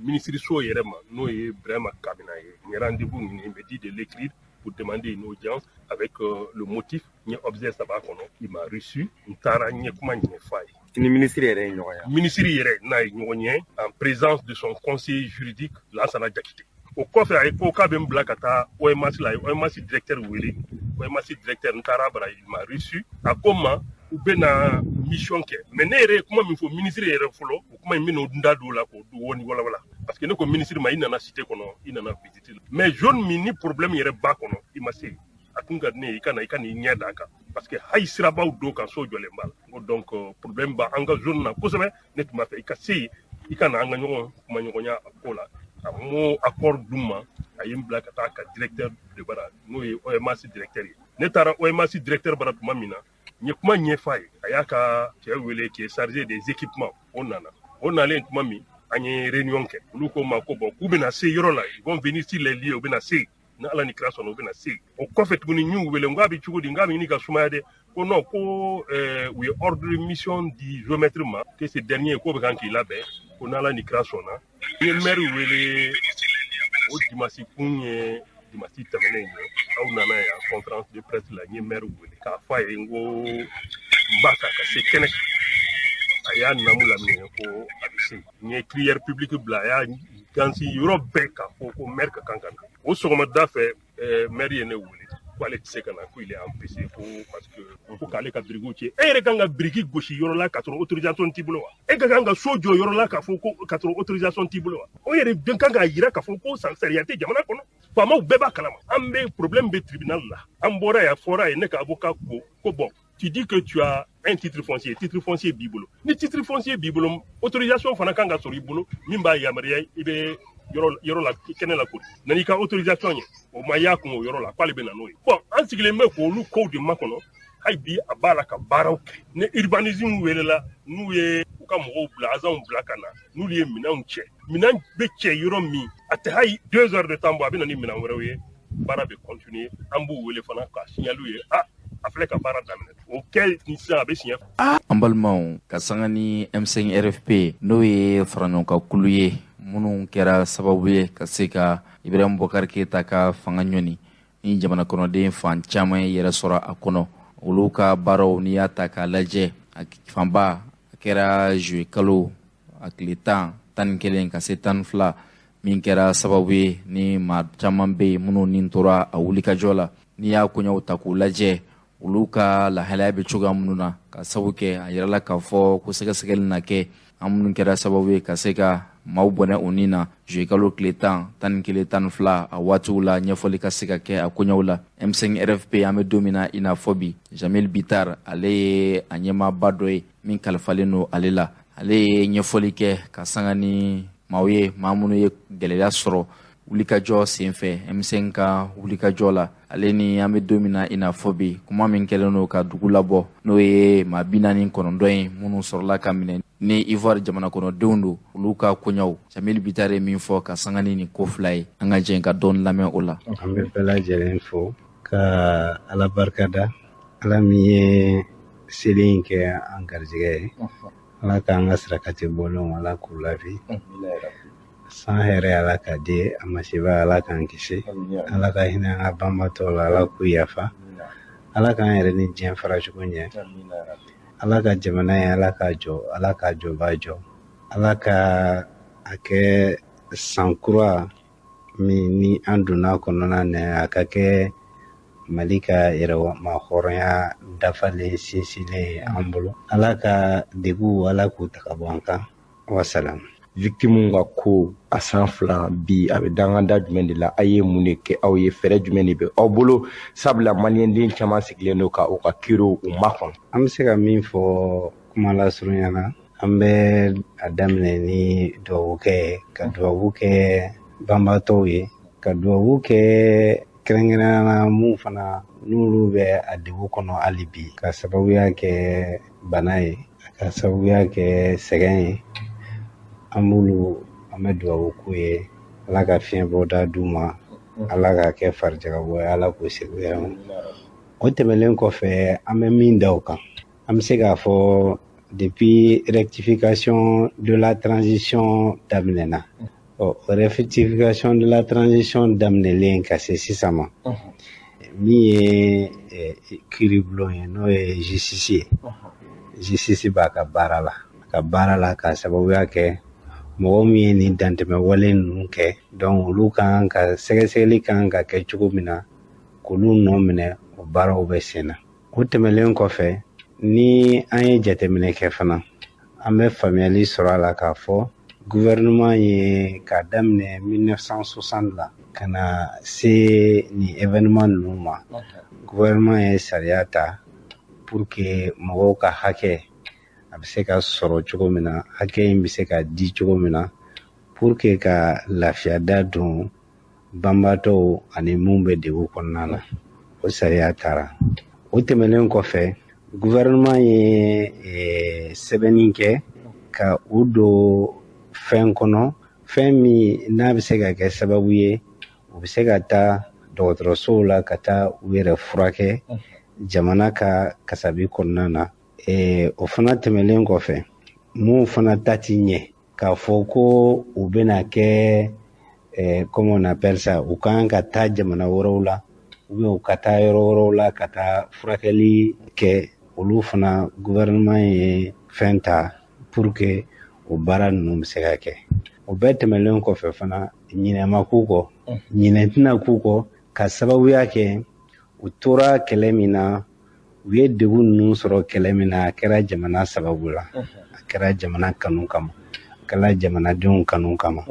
minisiriso yɛrɛ ma, n'o ye Burama Kamina ye. N ye rendez-vous ɲini, il me dit de l'écrire pour demander une audience avec le motif n ye objet saba kɔnɔ. Il m'a reçu, n taara n ye kuma ɲɛfɔ a ye. Ni ministre yɛrɛ ye ɲɔgɔn ye? Ministre yɛrɛ n'a ye ɲɔgɔn ye en présence de son conseiller juridique Lansana Jakite. O kɔfɛ, a ye ko k'a bɛ n bila ka taa OMH la. A ye OMH directeur wele. OMH directeur, n taara bara, il m'a reçu. A ko n ma u bɛna mission kɛ, mais ne yɛrɛ ye kuma min fɔ ministre yɛrɛ fɔlɔ, o kuma in n bɛna n da don o la k'o wɔni walawala, parce que ne ko ministre ma, i nana cité kɔnɔ, i nana visite la, mais zone min ni problème yɛrɛ b'a kɔnɔ, i ma se yen. A tun ka di ne ye i ka na, i ka n'i ɲɛ d'a kan, parce que hali sirabaw don kan so jɔlen b'a la. N ko donc problème b'an ka zone na kosɛbɛ, ne tun b'a fɛ i ka se yen, i ka na an ka ɲɔgɔn kumaɲɔgɔnya a ko la. A m'o accord d'u ma, a ye n bila ka taa ka directeur de bara, n'o ye OMH directeur ye. Ne taara OMH directeur bara tuma min na, n ye kuma ɲɛfɔ a ye. A y'a ka cɛ wele qui est chargé des équipements, o nana. O nalen tuma min, an ye réunion kɛ. Olu ko n ma ko bon, k'u bɛna se yɔrɔ la, ils vont venir sur les lieux, u bɛna se. Ni Ala ni kira sɔnna, u bɛna se. O kɔfɛ tuguni, n y'u wele, n k'a bɛ cogo di? N k'a bɛ ɲini ka sumaya dɛ. Ko non, ko u ye ordre de mission di géomètre ma, que ce dernier k'o bɛ kan k'i labɛn, ko n'Ala ni kira sɔnna. N ye maire wele o dimanche kun ye, dimanche tɛmɛnen ye, aw nana yan conférence de presse la. N ye maire wele k'a fɔ a ye, n ko n b'a fɛ a ka se kɛnɛ kan. A y'a namu laminɛ ko a bɛ se. N ye crieur public bila, a y'a gansi yɔrɔ bɛɛ k'a fɔ ko maire ka kan ka na. O sɔgɔmada fɛ, maire ye ne wele ko ale tɛ se ka na, ko il est empêché, ko parce que ko k'ale ka birikiw ci. E yɛrɛ kan ka biriki gosi yɔrɔ la k'a sɔrɔ autorisation t'i bolo wa? E ka kan ka so jɔ yɔrɔ la k'a fɔ ko k'a sɔrɔ autorisation t'i bolo wa? O yɛrɛ den kan k'a yira k'a fɔ ko sariya tɛ jamana kɔnɔ. Faamaw bɛɛ b'a kalama, an bɛ problème bɛ tribunal la. An bɔra yan, fɔra yen, ne ka avocat ko bon, tu dis que tu as un titre foncier, titre foncier b'i bolo. Ni titre foncier b'i bolo, autorisation fana kan ka sɔrɔ i bolo min b'a yamaruya i bɛ yɔrɔ la kɛnɛ la kori. Na n'i ka autorisation ye, o ma y'a kun o yɔrɔ la, k'ale bɛ na n'o ye. Bon, an sigilen bɛ k'olu kow de makɔnɔ. Hali bi a b'a la ka baaraw kɛ. Ni urbanisme welela, n'u ye u ka mɔgɔw bila, agents bila ka na, n'olu ye minɛnw cɛ, minɛn bɛ cɛ yɔrɔ min, a tɛ hali 2 heures de temps bɔ, a bɛ na ni minɛn wɛrɛw ye. Baara bɛ continuer. An b'u wele fana ka signaler ye, a a filɛ ka baara daminɛ, o kɛ sisan, a bɛ siɲɛ. An balimaw, ka sanga ni M5 RFP, n'o ye faraɲɔgɔnkan kulu ye minnu kɛra sababu ye ka se ka Ibrahim Boubacar Keita ka fanga ɲɔni, ni jamana kɔnɔden fan caman ye yɛrɛ sɔrɔ a kɔnɔ, olu ka baaraw, n'i y'a ta k'a lajɛ, a fanba a kɛra juillet kalo a tile 10, 11 ka se 12, min kɛra sababu ye ni maa caman bɛ yen minnu ni tora a wulikajɔ la. N'i y'a koɲɛw ta k'u lajɛ, olu ka lahalaya bɛ cogoya minnu na, ka sabu kɛ a yirala k'a fɔ ko sɛgɛsɛgɛli na kɛ, an minnu kɛra sababu ye ka se ka maaw bɔnɛ u ni na juillet kalo tile 10, 11, 12, a waatiw la, ɲɛfɔli ka se ka kɛ a koɲɛw la. M5 RFP, an bɛ don min na i n'a fɔ bi, Jamil Bitar, ale ye a ɲɛmaaba dɔ ye min kalifalen don ale la. Ale ye ɲɛfɔli kɛ ka sanga ni maaw ye, maa minnu ye gɛlɛya sɔrɔ wulikajɔ senfɛ M5 ka wulikajɔ la, ale ni an bɛ don min na i n'a fɔ bi, kuma min kɛlen don ka dugu labɔ, n'o ye maa 49 ye minnu sɔrɔla ka minɛ ni Ivoire jamana kɔnɔdenw don, olu ka koɲaw. Jamil Bitar ye min fɔ ka sanga ni nin ko fila ye, an ka jɛ ka dɔɔni lamɛn o la. An bɛ bɛɛ lajɛlen fo ka Ala barikada, Ala min ye seli in kɛ an garijɛgɛ ye. Ala k'an ka sarakati bɔlenw, Ala k'u lafi san hɛrɛ, Ala ka di a masiba, Ala k'an kisi, Ala ka hinɛ an ka banbatɔw la, Ala k'u yafa, Ala k'an yɛrɛ ni diɲɛ faracogo ɲɛ, Ala ka jamana ye, Ala k'a jɔ, Ala k'a jɔba jɔ, Ala ka a kɛ san kura min ni an donna kɔnɔna na, a ka kɛ Mali ka yɛrɛma hɔrɔnya dafalen sinsinlen ye an bolo. Ala ka deguw, Ala k'u ta ka bɔ an kan. Wasalam. Victime ka ko a san 2 bi, a bɛ danganda jumɛn de la? A ye mun de kɛ? Aw ye fɛɛrɛ jumɛn de bɛ aw bolo? Sabula maliyɛnden caman sigilen don ka u ka kiiriw u makɔnɔ. An bɛ se ka min fɔ kuma lasurunya na, an bɛ a daminɛ ni dubabu kɛ ye, ka dubabu kɛ banbaatɔw ye, ka dubabu kɛ kɛrɛnkɛrɛnnenya la mun fana n'olu bɛ a degun kɔnɔ hali bi, ka sababuya kɛ bana ye, ka sababuya kɛ sɛgɛn ye. An b'olu, an bɛ dubabu k'u ye, Ala ka fiɲɛ bɔda d'u ma, Ala ka kɛ farijagabɔ ye, Ala k'u segu yɛrɛ ma. O tɛmɛnen kɔfɛ, an bɛ min da o kan, an bɛ se k'a fɔ depuis rectification de la transition daminɛna, ɔ rectification de la transition daminɛlen ka se sisan ma, min ye kiiribulon ye, n'o ye justice ye, justice b'a ka baara la, ka baara la, ka sababuya kɛ mɔgɔ min ye nin dantɛmɛ wale ninnu kɛ, donc olu kan ka sɛgɛsɛgɛli kan ka kɛ cogo min na k'olu nɔ minɛ, o baaraw bɛ sen na. O tɛmɛnen kɔfɛ, ni an ye jateminɛ kɛ fana, an bɛ faamuyali sɔrɔ a la k'a fɔ gouvernement ye k'a daminɛ 1960 la ka na se nin événement ninnu ma, gouvernement ye sariya ta pour que mɔgɔw ka hakɛ a bɛ se ka sɔrɔ cogo min na, hakɛ in bɛ se ka di cogo min na, pour que ka lafiya da don banbaatɔw ani mun bɛ degun kɔnɔna na. O sariya taara. O tɛmɛnen kɔfɛ, gouvernement ye sɛbɛnni kɛ ka u don fɛn kɔnɔ, fɛn min n'a bɛ se ka kɛ sababu ye u bɛ se ka taa dɔgɔtɔrɔsow la ka taa u yɛrɛ furakɛ jamana ka kasabi kɔnɔna na. O fana tɛmɛnen kɔfɛ, mun fana ta ti ɲɛ k'a fɔ ko u bɛna kɛ, comment on appelle ça, u kan ka taa jamana wɛrɛw la ou bien u ka taa yɔrɔ wɛrɛw la ka taa furakɛli kɛ, olu fana gouvernement ye fɛn ta pour que o baara ninnu bɛ se ka kɛ. O bɛɛ tɛmɛnen kɔfɛ fana, ɲinɛ ma k'u kɔ, ɲinɛ tɛna k'u kɔ, ka sababuya kɛ u tora kɛlɛ min na, u ye degun ninnu sɔrɔ kɛlɛ min na, a kɛra jamana sababu la, a kɛra jamana kanu kama, a kɛra jamanadenw kanu kama.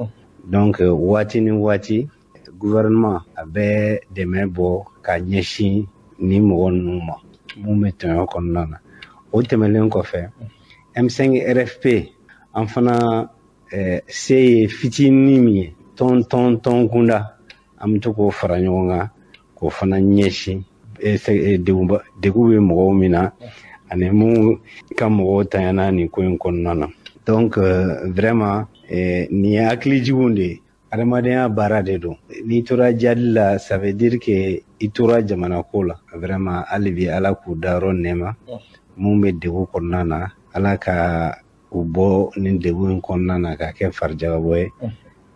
Donc waati ni waati, gouvernement a bɛ dɛmɛ bɔ ka ɲɛsin ni mɔgɔ ninnu ma mun bɛ tɔɲɔ kɔnɔna na. O tɛmɛnen kɔfɛ, M5 RFP, an fana se ye fitinin min ye tɔn tɔn tɔn kunda, an bɛ to k'o fara ɲɔgɔn kan k'o fana ɲɛsin degun bɛ mɔgɔw min na ani mun ka mɔgɔw tanyana nin ko in kɔnɔna na. Donc vraiment, nin ye hakilijiginw de ye, adamadenya baara de don. N'i tora jali la, ça veut dire que i tora jamana ko la. Vraiment, hali bi Ala k'u dayɔrɔ nɛɛma, mun bɛ degun kɔnɔna na, Ala ka u bɔ nin degun in kɔnɔna na ka kɛ farijagabɔ ye.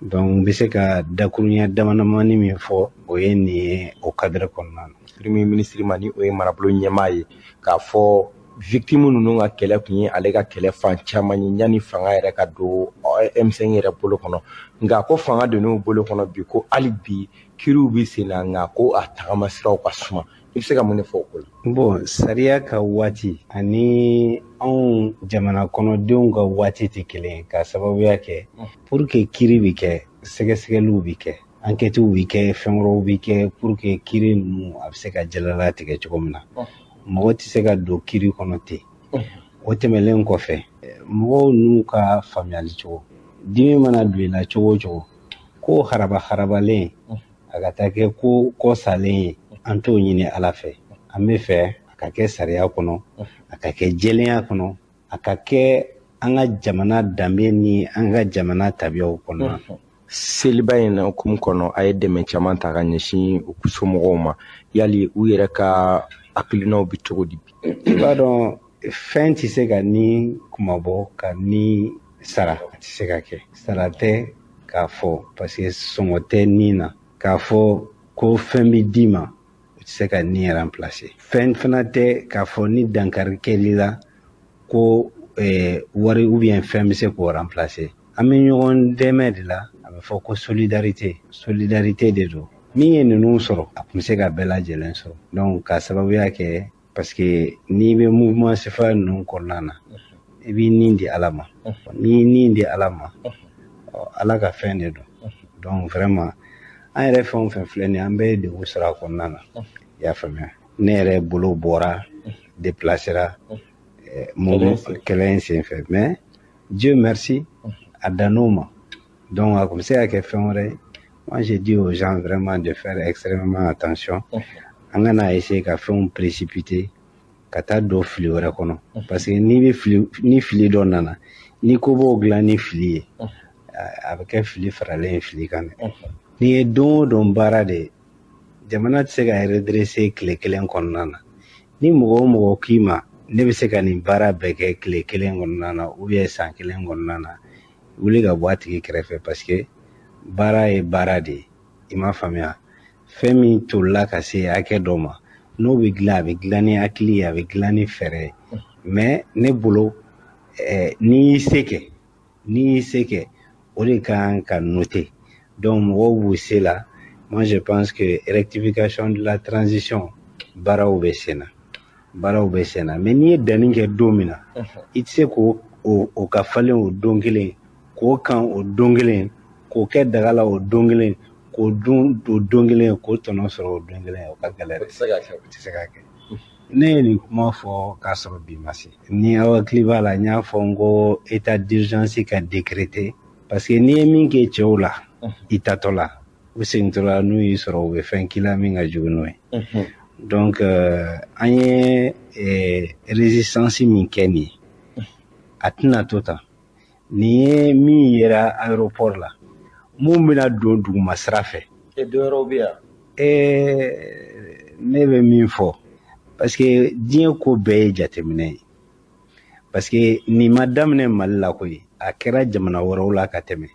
Donc n bɛ se ka dakuruɲɛ damadamani min fɔ, o ye nin ye o cadre kɔnɔna na. Premier ministre ma, ni o ye marabolo ɲɛmaa ye, k'a fɔ victime ninnu ka kɛlɛ tun ye ale ka kɛlɛ fan caman ye yanni fanga yɛrɛ ka don M5 yɛrɛ bolo kɔnɔ. Nka ko fanga donn'u bolo kɔnɔ bi, ko hali bi kiriw bɛ sen na, nka ko a tagama siraw ka suma. I bɛ se ka mun de fɔ o ko la? Bon, sariya ka waati ani anw jamana kɔnɔdenw ka waati tɛ kelen ye, ka sababuya kɛ pour que kiri bɛ kɛ, sɛgɛsɛgɛliw bɛ kɛ, enquêtes bɛ kɛ, fɛn wɛrɛw bɛ kɛ pour que kiri ninnu a bɛ se ka jalalatigɛ cogo min na. Mɔgɔ tɛ se ka don kiri kɔnɔ ten. O tɛmɛnen kɔfɛ, mɔgɔw n'u ka faamuyali cogo, dimi mana don i la cogo o cogo, ko haraba harabalen a ka taa kɛ ko kɔsalen ye, an t'o ɲini Ala fɛ. An bɛ fɛ a ka kɛ sariya kɔnɔ, a ka kɛ jɛlenya kɔnɔ, a ka kɛ an ka jamana danbe ni an ka jamana tabiyaw kɔnɔ. Seliba in hukumu kɔnɔ, a ye dɛmɛ caman ta ka ɲɛsin u somɔgɔw ma. Yali u yɛrɛ ka hakilinaw bɛ cogo di? I b'a dɔn, fɛn tɛ se ka ni kumabɔ ka ni sara, a tɛ se ka kɛ. Sara tɛ k'a fɔ parce que sɔngɔ tɛ nin na, k'a fɔ ko fɛn bɛ d'i ma, o tɛ se ka nin remplacer. Fɛn fana tɛ k'a fɔ ni dankari kɛl'i la ko wari ou bien fɛn bɛ se k'o remplacer. An bɛ ɲɔgɔn dɛmɛ de la, a bɛ fɔ ko solidarité, solidarité de don. Min ye ninnu sɔrɔ, a tun bɛ se ka bɛɛ lajɛlen sɔrɔ. Donc ka sababuya kɛ parce que n'i bɛ mouvement CFA ninnu kɔnɔna na, i b'i nin di Ala ma. N'i y'i nin di Ala ma, Ala ka fɛn de don. Donc vraiment, an yɛrɛ fɛn o fɛn filɛ nin ye, an bɛɛ ye degun sɔrɔ a kɔnɔna na. I y'a faamuya? Ne yɛrɛ bolo bɔra, déplacera kɛlɛ in senfɛ, mais Dieu merci, a dann'o ma. Donc a tun bɛ se ka kɛ fɛn wɛrɛ ye. Moi, j'ai dit aux gens vraiment de faire extrêmement attention. An kana essayer ka fɛnw précipiter ka taa don fili wɛrɛ kɔnɔ. Parce que n'i bɛ fili, ni fili dɔ nana, ni ko b'o dilan ni fili ye, a bɛ kɛ fili faralen ye fili kan dɛ. N'i ye don o don baara de ye, jamana tɛ se ka redresser tile kelen kɔnɔna na. Ni mɔgɔ o mɔgɔ k'i ma ne bɛ se ka nin baara bɛɛ kɛ tile kelen kɔnɔna na ou bien san kelen kɔnɔna na, wuli ka bɔ a tigi kɛrɛfɛ, parce que baara ye baara de ye. I m'a faamuya? Fɛn min tolila ka se hakɛ dɔ ma, n'o bɛ dilan, a bɛ dilan ni hakili ye, a bɛ dilan ni fɛɛrɛ ye. Mais ne bolo, n'i y'i se kɛ, n'i y'i se kɛ, o de kan ka noter. Donc mɔgɔw b'u se la. Moi, je pense que rectification de la transition, baaraw bɛ sen na, baaraw bɛ sen na. Mais n'i ye danni kɛ don min na, i tɛ se k'o o ka falen o don kelen, k'o kan o don kelen, k'o kɛ daga la o don kelen, k'o dun o don kelen, k'o tɔnɔ sɔrɔ o don kelen, o ka gɛlɛn dɛ. O tɛ se ka kɛ. O tɛ se ka kɛ. Ne ye nin kuma fɔ k'a sɔrɔ bi ma se. Ni aw hakili b'a la, n y'a fɔ n ko état d'urgence ka décréter, parce que n'i ye min kɛ cɛw la, i tatɔ la, u segintɔ la, n'u y'i sɔrɔ, u bɛ fɛn k'i la min ka jugu n'o ye. Donc an ye résistance min kɛ nin ye, a tɛna to tan. Nin ye min yera aéroport la, mun bɛna don duguma sira fɛ. E dɔ wɛrɛw bɛ yan? Ne bɛ min fɔ, parce que diɲɛ ko bɛɛ ye jateminɛ ye, parce que nin ma daminɛ Mali la koyi, a kɛra jamana wɛrɛw la ka tɛmɛ.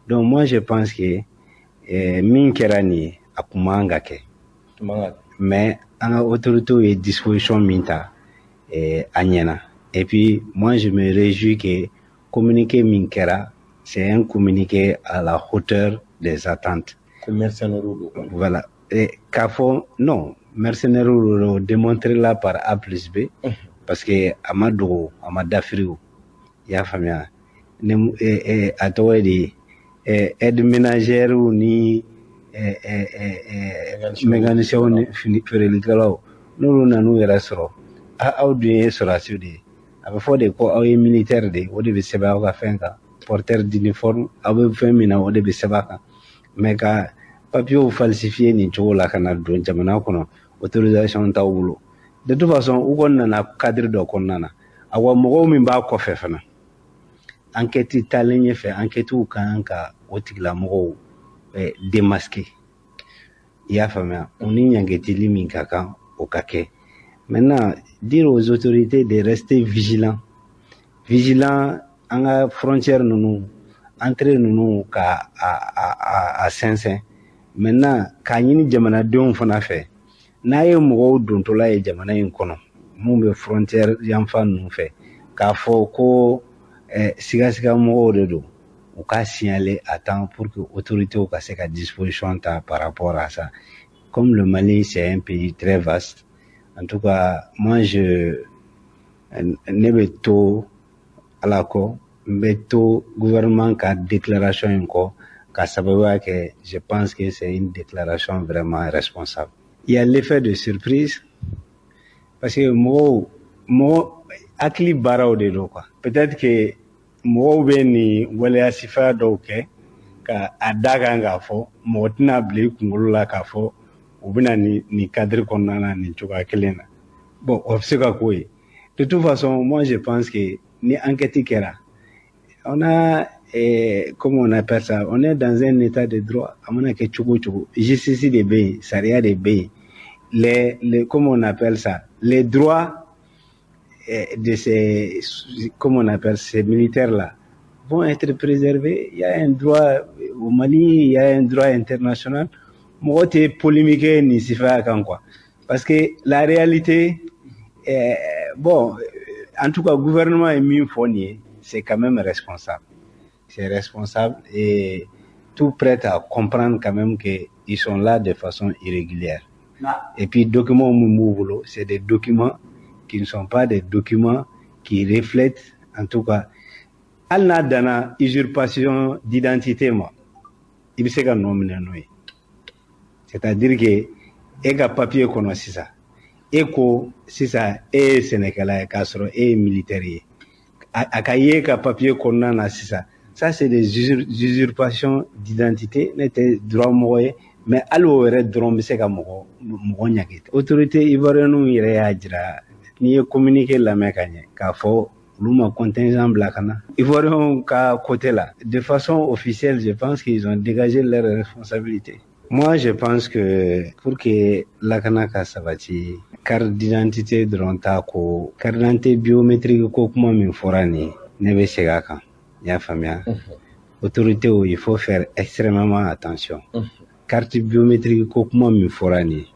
Donc moi je pense que min kɛra nin ye, a kun man ka kɛ, mais an ka autorités ye disposition min ta, a ɲɛna. Et puis moi je me réjouis que communiqué min kɛra, c'est un communiqué à la hauteur des attentes. Voilà. K'a fɔ non, mercenaires don, démontré là par A plus B, parce que a ma dogo, a ma dafiri o, i y'a faamuya? Ni a tɔgɔ ye di, aide ménagère ni mécaniciens ni feerelikɛlaw, n'olu nan'u yɛrɛ sɔrɔ, aw dun ye sɔrɔdasiw de ye, a bɛ fɔ de ko aw ye militaire de ye, o de bɛ sɛbɛn aw ka fɛn kan, porteur d'uniforme, aw bɛ fɛn min na, o de bɛ sɛbɛn a kan. Mais ka papiers falsifier nin cogo la ka na don jamana kɔnɔ, autorisation t'aw bolo. De toute façon, u kɔni nana cadre dɔ kɔnɔna na. Awa, mɔgɔw min b'a kɔfɛ fana, enquête taalen ɲɛfɛ, enquête ka kan ka o tigilamɔgɔw démasquer, i y'a faamuya? U ni ɲangetili min ka kan, o ka kɛ. Maintenant, dire aux autorités de rester vigilants, vigilants, an ka frontière ninnu, entrée ninnu, ka a sɛnsɛn. Maintenant, k'a ɲini jamanadenw fana fɛ, n'a ye mɔgɔw dontɔla ye jamana in kɔnɔ, mun bɛ frontière yanfan ninnu fɛ, k'a fɔ ko sigasiga mɔgɔw de don, u ka signaler à temps pour que autorités ka se ka disposition ta par rapport à ça. Comme le Mali, c'est un pays très vaste, en tout cas moi je ne bɛ to Ala kɔ, n bɛ to gouvernement ka déclaration in kɔ, ka sababuya kɛ je pense que c'est une déclaration vraiment responsable. Il y a l'effet de surprise, parce que mɔgɔw, mɔgɔ hakili baaraw de don quoi. Peut-être que mɔgɔw bɛ nin waleya sifaya dɔw kɛ ka a da kan k'a fɔ mɔgɔ tɛna bila i kunkolo la k'a fɔ u bɛna nin cadre kɔnɔna na nin cogoya kelen na. Bon, o bɛ se ka k'o ye. De toute façon, moi je pense que ni enquête kɛra, on a comment on appelle ça, on est dans un état de droit. A mana kɛ cogo o cogo, justice de bɛ yen, sariya de bɛ yen. Les comment on appelle ça, les droits de ces, comment on appelle, ces militaires là vont être préservés. Il y a un droit au Mali, il y a un droit international. Mɔgɔ tɛ polémique nin sifaya kan quoi, parce que la réalité bon, en tout cas gouvernement ye min fɔ nin ye, c'est quand même responsable, c'est responsable, et tout prête à comprendre quand même que ils sont là de façon irrégulière. Et puis documents mun b'u bolo, c'est des documents qui ne sont pas des documents qui reflètent, en tout cas hali n'a danna usurpation d'identité ma, i bɛ se ka nɔ minɛ n'o ye. C'est-à-dire que e ka papier kɔnɔ sisan, e ko sisan e ye sɛnɛkɛla ye k'a sɔrɔ e ye militaire ye, a ka ye ka papier kɔnɔna na sisan, ça c'est des usurpations d'identité. Ne tɛ droit mɔgɔ ye, mais hali o yɛrɛ dɔrɔn bɛ se ka mɔgɔ mɔgɔ ɲangi. Autorité ivoirienne yɛrɛ y'a jira, n'i ye communiqué lamɛn ka ɲɛ, k'a fɔ olu ma contingent bila ka na Ivoiriens ka côté la. De façon officielle, je pense qu'ils ont dégagé leur responsabilité. Moi je pense que pour que lakana ka sabati, carte d'identité dɔrɔn t'a ko, carte d'identité biométrique ko kuma min fɔra nin ye, ne bɛ segin a kan, i y'a faamuya? Autorité, il faut faire extrêmement attention. Carte biométrique ko kuma min fɔra nin ye,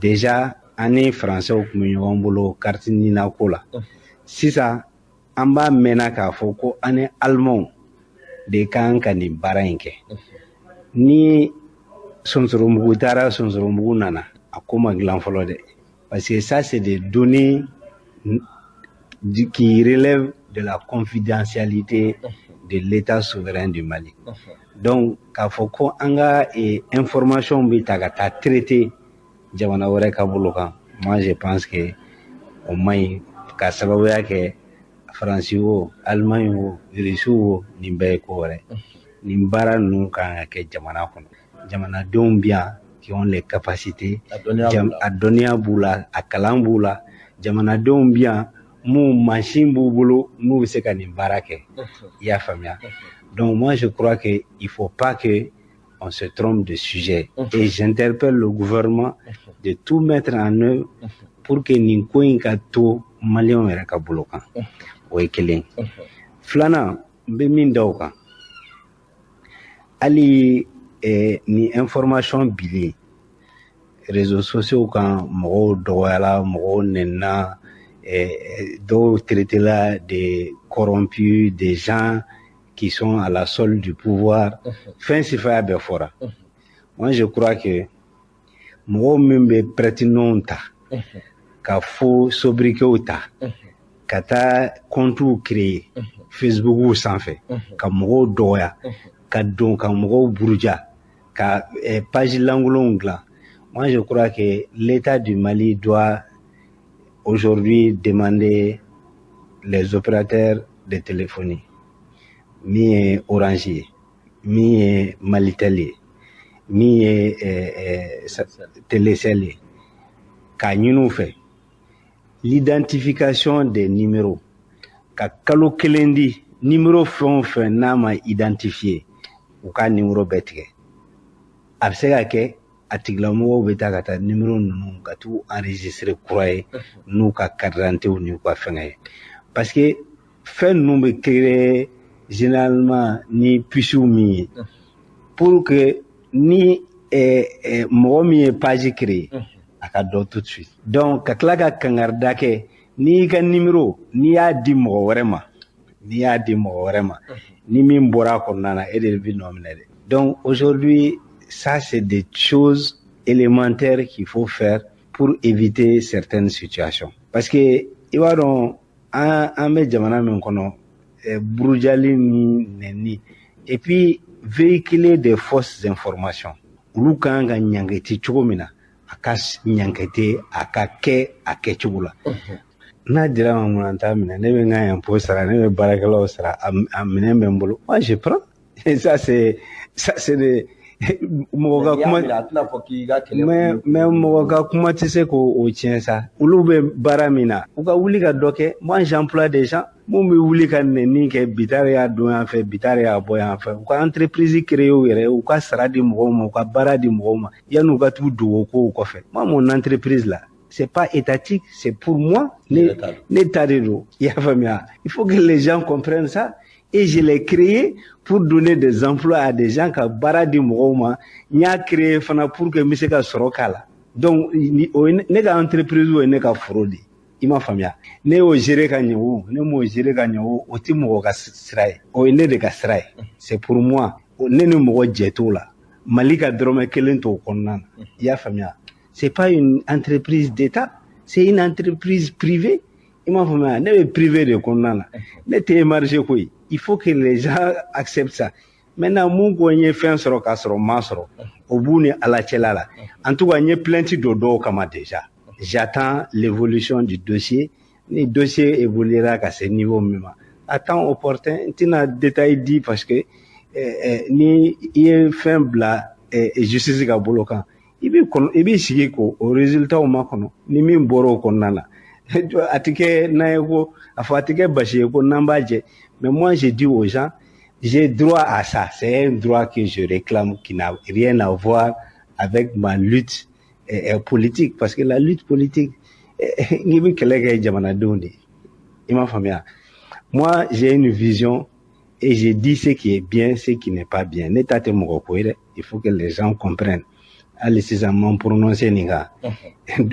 déjà an ni Français tun bɛ ɲɔgɔn bolo carte NINA ko la. Sisan an b'a mɛnna k'a fɔ ko an ni Allemands de kan ka nin baara in kɛ. Ni sonsoromugu taara, sonsoromugu nana, a ko ma dilan fɔlɔ dɛ, parce que ça c'est des données qui relèvent de la confidentialité de l'État souverain du Mali. Donc k'a fɔ ko an ka information bɛ ta ka taa traiter jamana wɛrɛ ka bolo kan, moi je pense que o man ɲi, ka sababuya kɛ Faransi o, Allemagne o, Russie o, nin bɛɛ ye ko wɛrɛ. Nin baara ninnu kan ka kɛ jamana kɔnɔ, jamanadenw bɛ yan qui ont les capacités, a dɔnniya b'u la, a kalan b'u la, jamanadenw bɛ yan mun mansin b'u bolo n'u bɛ se ka nin baara kɛ, i y'a faamuya? Donc moi je crois que il faut pas que on on se trompe de sujet. Et j'interpelle le gouvernement de tout mettre en œuvre pour que nin ko in ka to maliyɛnw yɛrɛ ka bolo kan. O ye kelen. Filanan, n bɛ min da o kan, hali ni information bilen réseaux sociaux kan, mɔgɔw dɔgɔyala, mɔgɔw nɛnina, dɔw traité la des corrompus, des gens qui sont à la solde du pouvoir, fɛn sifaya bɛɛ fɔra. Moi, je crois que mɔgɔw min bɛ prête-noms ta, ka faux sobriquets ta, ka taa comptes créer Facebook sanfɛ, ka mɔgɔw dɔgɔya, ka don ka mɔgɔw buruja, ka page lankolonw dilan. Moi, je crois que l'État du Mali doit aujourd'hui demander les opérateurs de téléphonie, min ye Orange ye, min ye Malitel ye, min ye Telecel ye, k'a ɲini u fɛ l'identification des numéros, ka kalo kelen di, numéro fɛn o fɛn n'a ma identifié, u ka numéro bɛɛ tigɛ. A bɛ se ka kɛ a tigilamɔgɔw bɛ taa ka taa numéro ninnu ka t'u enregistrer kura ye n'u ka carte d'identité n'u ka fɛngɛ ye, parce que fɛn ninnu bɛ créer généralement ni puces min ye, pour que ni mɔgɔ min ye page créer, a ka dɔn tout de suite. Donc ka tila ka kangarida kɛ, n'i y'i ka numéro, n'i y'a di mɔgɔ wɛrɛ ma, n'i y'a di mɔgɔ wɛrɛ ma, ni min bɔra a kɔnɔna na, e de bɛ nɔ minɛ dɛ. Donc aujourd'hui, ça, c'est des choses élémentaires qu'il faut faire pour éviter certaines situations, parce que i b'a dɔn, an bɛ jamana min kɔnɔ, burujali ni nɛni et puis véhiculer des fausses informations, olu kan ka ɲangeti cogo min na, a ka ɲangete, a ka kɛ a kɛcogo la. N'a dira ma, mun na n t'a minɛ? Ne bɛ n ka impôt sara, ne bɛ baarakɛlaw sara, a minɛn bɛ n bolo, moi je prends. Et ça c'est de mɔgɔ ka kuma, mais mɔgɔ ka kuma tɛ se k'o tiɲɛ sa. Olu bɛ baara min na, u ka wuli ka dɔ kɛ. Moi, j'emploie des gens. Mun bɛ wuli ka nɛni kɛ, bitari y'a don yan fɛ, bitari y'a bɔ yan fɛ? U ka entreprise créer u yɛrɛ ye, u ka sara di mɔgɔw ma, u ka baara di mɔgɔw ma, yanni u ka t'u dogo kow kɔfɛ. Moi, mon entreprise là, c'est pas étatique, c'est pour moi. Ne ta de don, i y'a faamuya? Il faut que les gens comprennent ça. Et je l'ai créé pour donner des emplois à des gens, ka baara di mɔgɔw ma. N y'a créé fana pour que n bɛ se ka sɔrɔ k'a la. Donc o ye ne ka entreprise, o ye ne ka foro de ye, i m'a faamuya? Ne y'o gérer ka ɲɛ o, ne m'o gérer ka ɲɛ o, o tɛ mɔgɔ ka sira ye, o ye ne de ka sira ye, c'est pour moi. Ne ni mɔgɔ jɛ t'o la, Mali ka dɔrɔmɛ kelen t'o kɔnɔna na, i y'a faamuya? C'est pas une entreprise d'État, c'est une entreprise privée, i m'a faamuya? Ne bɛ privé de kɔnɔna na, ne tɛ émarger koyi. Il faut que les gens acceptent ça. Maintenant, mun ko n ye fɛn sɔrɔ k'a sɔrɔ n m'a sɔrɔ, o b'u ni Ala cɛla la. En tout cas, n ye plainte don dɔw kama déjà. J'attends l'évolution du dossier. Ni dossier évoluera ka se niveau min ma, à temps opportun, n tɛna détail di, parce que ni i ye fɛn bila justice ka bolo kan, i b'i kɔnɔ, i b'i sigi k'o o résultat makɔnɔ. Ni min bɔra o kɔnɔna na, a tɛ kɛ n'an ye ko a fɔ, a tɛ kɛ basi ye ko n'an b'a jɛ. Mais moi, je dis aux gens, j'ai droit à ça. C'est un droit que je réclame, qui n'a rien à voir avec ma lutte politique, parce que la lutte politique, n'i bɛ kɛlɛ kɛ jamanadenw de ye, i m'a faamuya? Moi, j'ai une vision et je dis ce qui est bien, ce qui n'est pas bien. Ne ta tɛ mɔgɔ ko ye dɛ, il faut que les gens comprennent. Hali sisan m'an prononcer nin kan,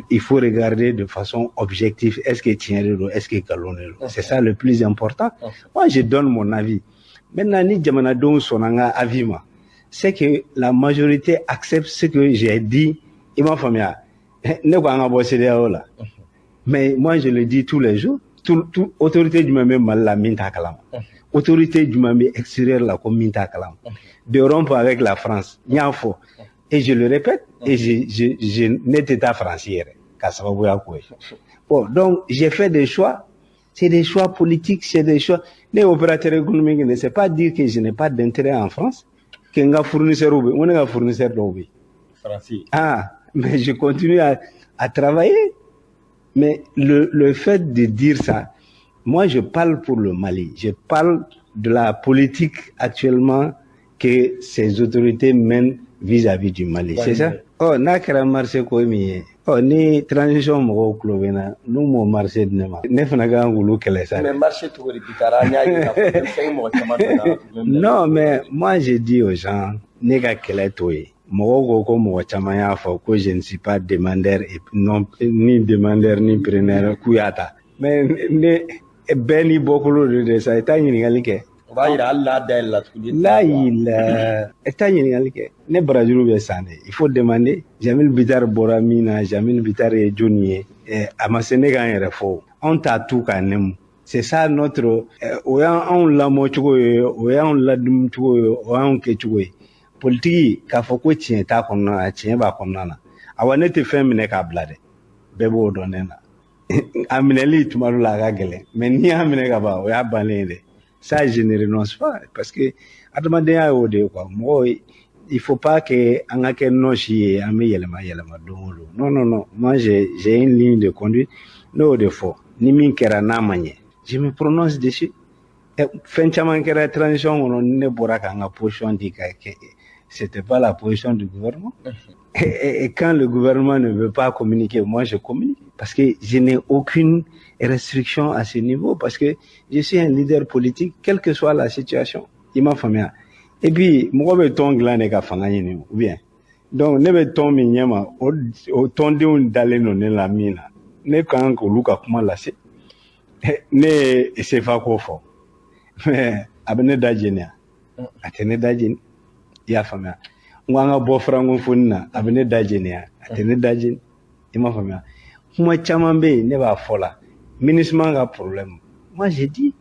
il faut regarder de façon objective, est-ce que tiɲɛ de don, est-ce que nkalon de don? C'est ça le plus important. Moi, je donne mon avis. Maintenant, ni jamanadenw sɔnna n ka avis ma, c'est que la majorité accepte ce que j'ai dit, i m'a faamuya? Ne ko an ka bɔ CEDEAO la, mais moi, je le dis tous les jours. Tout autorité jumɛn bɛ Mali la min t'a kalama? Autorité jumɛn bɛ extérieur la ko min t'a kalama? De rompre avec la France, n y'a fɔ et je le répète, et je ne tɛ taa Faransi yɛrɛ k'a sababuya k'o ye. Bon, donc j'ai fait des choix, c'est des choix politiques, c'est des choix. Ne ye opérateur économique ne, c'est pas dire que je n'ai pas d'intérêt en France, que n ka fournisseur bɛ, n ko ne ka fournisseur dɔw bɛ yen. Faransi. Ah, mais je continue à travailler. Mais le fait de dire ça, moi, je parle pour le Mali. Je parle de la politique actuellement. que ces autorités mènent vis-à-vis du Mali, c'est ça? Oh, n'a kɛra marché ko min ye, ɔ ni transition mɔgɔw tulo bɛ na, n'u m'o marché di ne ma, ne fana kan k'olu kɛlɛ sa. Mais marché cogo di, Bittar? An y'a ye k'a fɔ M5 mɔgɔ caman donna. Non, mais moi j'ai dit aux gens, ne ka kɛlɛ t'o ye. Mɔgɔw ko ko mɔgɔ caman y'a fɔ ko je ne suis pas demandeur et non, ni demandeur ni preneur, k'u y'a ta. Mais ne bɛɛ n'i bɔkolo de sa, i t'a ɲininkali kɛ. O b'a yira hali n'a dayɛlɛla tuguni. La i t'a ɲininkali kɛ. Ne barajuru bɛ san de, il faut demander. Jeamille Bittar bɔra min na, Jeamille Bittar ye jɔnni ye? A ma se ne k'an yɛrɛ fɔ. Anw t'a tu k'a nɛmu. C'est ça notre, o y'anw lamɔ cogo ye, o y'anw ladumuni cogo ye, o y'anw kɛ cogo ye. Politiki, k'a fɔ ko tiɲɛ t'a kɔnɔna na, tiɲɛ b'a kɔnɔna na. Awa, ne tɛ fɛn minɛ k'a bila dɛ, bɛɛ b'o dɔn ne na. A minɛli tuma dɔ la a ka gɛlɛn, mais n'i y'a minɛ ka ban, o y'a bannen ye dɛ. Ça, je ne renonce pas, parce que adamadenya y'o de ye quoi. Mɔgɔw, il faut pas que an ka kɛ nɔsi ye, an bɛ yɛlɛma yɛlɛma don o don. Non, non, non, moi j'ai une ligne de conduite. Ne y'o de fɔ, ni min kɛra n'a ma ɲɛ, je me prononce dessus. Fɛn caman kɛra transition kɔnɔ, ni ne bɔra k'an ka position di ka kɛ, c'était pas la position du gouvernement. Et quand le gouvernement ne veut pas communiquer, moi je communique, parce que je n'ai aucune restriction à ce niveau, parce que je suis un leader politique, quelle que soit la situation. I m'a faamuya? Et puis mɔgɔ bɛ tɔn dilan de ka fanga ɲini, ou bien? Donc ne bɛ tɔn min ɲɛma, o tɔndenw dalen don ne la min na, ne kan k'olu ka kuma lase. Ne ye CFA ko fɔ, mais a bɛ ne da jeni a a tɛ ne da jeni. I y'a faamuya? N ko an ka bɔ francophonie na, a bɛ ne da jeni a a tɛ ne da jeni. I m'a faamuya? Kuma caman bɛ yen, ne b'a fɔ la. MINUSMA ka problème, moi j'ai dit,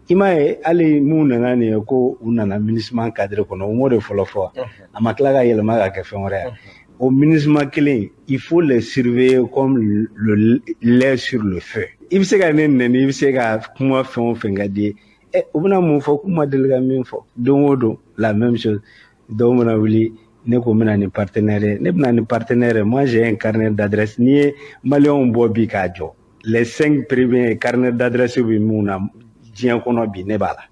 i m'a ye, hali mun nana nin ye ko u nana MINUSMA cadre kɔnɔ, u m'o de fɔlɔ fɔ, a ma tila ka yɛlɛma ka kɛ fɛn wɛrɛ ye. O MINUSMA kelen, il faut les surveiller comme le lait sur le feu. I bɛ se ka ne nɛni, i bɛ se ka kuma fɛn o fɛn ka di ye, ɛ u bɛna mun fɔ k'u ma deli ka min fɔ? Don o don, la même chose. Dɔw bɛna wuli, ne ko n bɛna ni partenaire ye, ne bɛna ni partenaire ye. Moi, j'ai un carnet d'adresse. N'i ye maliyɛnw bɔ bi k'a jɔ, les cinq premiers carnet d'adresse bɛ mun na diɲɛ kɔnɔ bi, ne b'a la.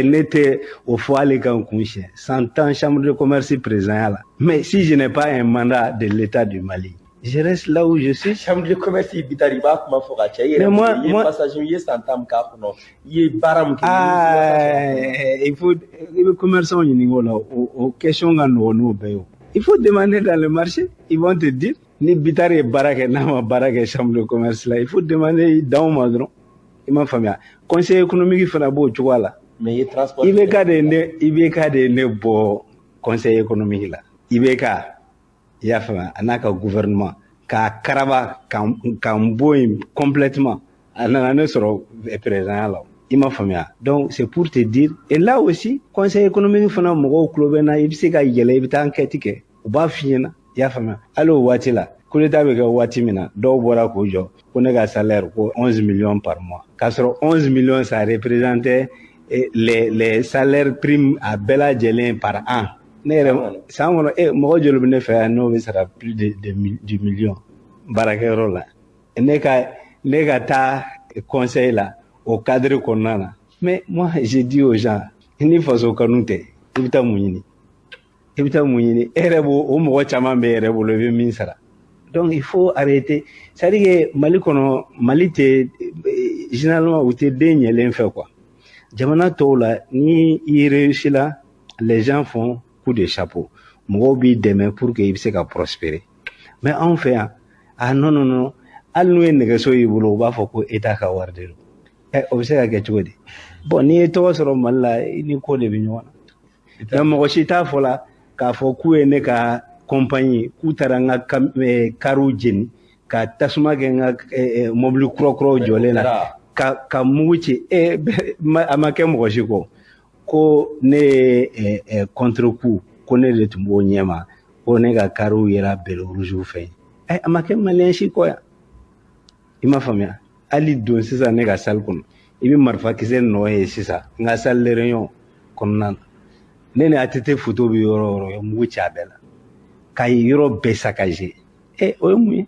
Ne tɛ o fɔ hali ka n kun siɲɛ 100 chambre de commerce président ya la. Mais si je n'ai pas un mandat de l'État du Mali, je reste là où je suis. Chambre de commerce, Bittar, i b'a kuma fɔ ka caya i yɛrɛ. Mais moi, i ye passage, i ye san 10 min k'a kɔnɔ, i ye baara min kɛ. Ah, il faut, i bɛ commerçant ɲininka o la, o question ka nɔgɔn n'o bɛɛ ye o. Il faut demander dans le marché, ils vont te dire ni Bittar ye baara kɛ, n'a ma baara kɛ chambre de commerce la. Il faut demander d'anw ma dɔrɔn. I m'a faamuya? Conseil économique fana b'o cogoya la. Mais i ye transport. IBK de ye ne bɔ conseil économique la. IBK, i y'a faamuya, a n'a ka gouvernement k'a karaba ka n bɔ yen complètement, a nana ne sɔrɔ président la. I m'a faamuya? Donc c'est pour te dire, et là aussi, conseil économique fana mɔgɔw tulo bɛ n na. I bɛ se ka yɛlɛ, i bɛ taa enquête kɛ, u b'a f'i ɲɛna. I y'a faamuya? Hali o waati la, coup d'état bɛ kɛ waati min na, dɔw bɔra k'u jɔ ko ne ka salaire ko 11 millions par mois, k'a sɔrɔ 11 millions, ça représentait les salaires, primes, a bɛɛ lajɛlen par an. Ne yɛrɛ san kɔnɔ, e mɔgɔ joli bɛ ne fɛ yan n'o bɛ sara plus de du million baarakɛyɔrɔ la? Ne ka taa conseil la o cadre kɔnɔna na. Mais moi j'ai dit aux gens, ni faso kanu tɛ, i bɛ taa mun ɲini? I bɛ taa mun ɲini? E yɛrɛ b'o o mɔgɔ caman bɛ e yɛrɛ bolo, i bɛ min sara. Donc il faut arrêter. C'est à dire que Mali kɔnɔ, Mali tɛ, généralement u tɛ den ɲɛlen fɛ quoi. Jamana tɔw la, ni i réussi la, les gens font coup de chapeau, mɔgɔw b'i dɛmɛ pour que i bɛ se ka prospérer. Mais anw fɛ yan, ah non, non, non, hali n'u ye nɛgɛso y'i bolo, u b'a fɔ ko État ka wari de don. Ɛ o bɛ se ka kɛ cogo di? Bon, n'i ye tɔgɔ sɔrɔ Mali la, i ni ko de bɛ ɲɔgɔn na. Mais mɔgɔ si t'a fɔ la k'a fɔ k'u ye ne ka compagnie, k'u taara n ka kariw jeni, ka tasuma kɛ n ka mobili kura kuraw jɔlen na, ka mugu ci. E a ma kɛ mɔgɔ si kɔ ko ne ye contre coup, ko ne de tun b'o ɲɛma, ko ne ka kariw yera béret rouge fɛ. Ɛ a ma kɛ maliyɛn si kɔ yan. I m'a faamuya? Hali don sisan, ne ka salle kɔnɔ, i bɛ marifakisɛ nɔ ye sisan n ka salle de réunion kɔnɔna na. Ne ni ATT photo bɛ yɔrɔ o yɔrɔ, mugu ci a bɛɛ la ka yɔrɔ bɛɛ saccager. Ɛ o ye mun ye?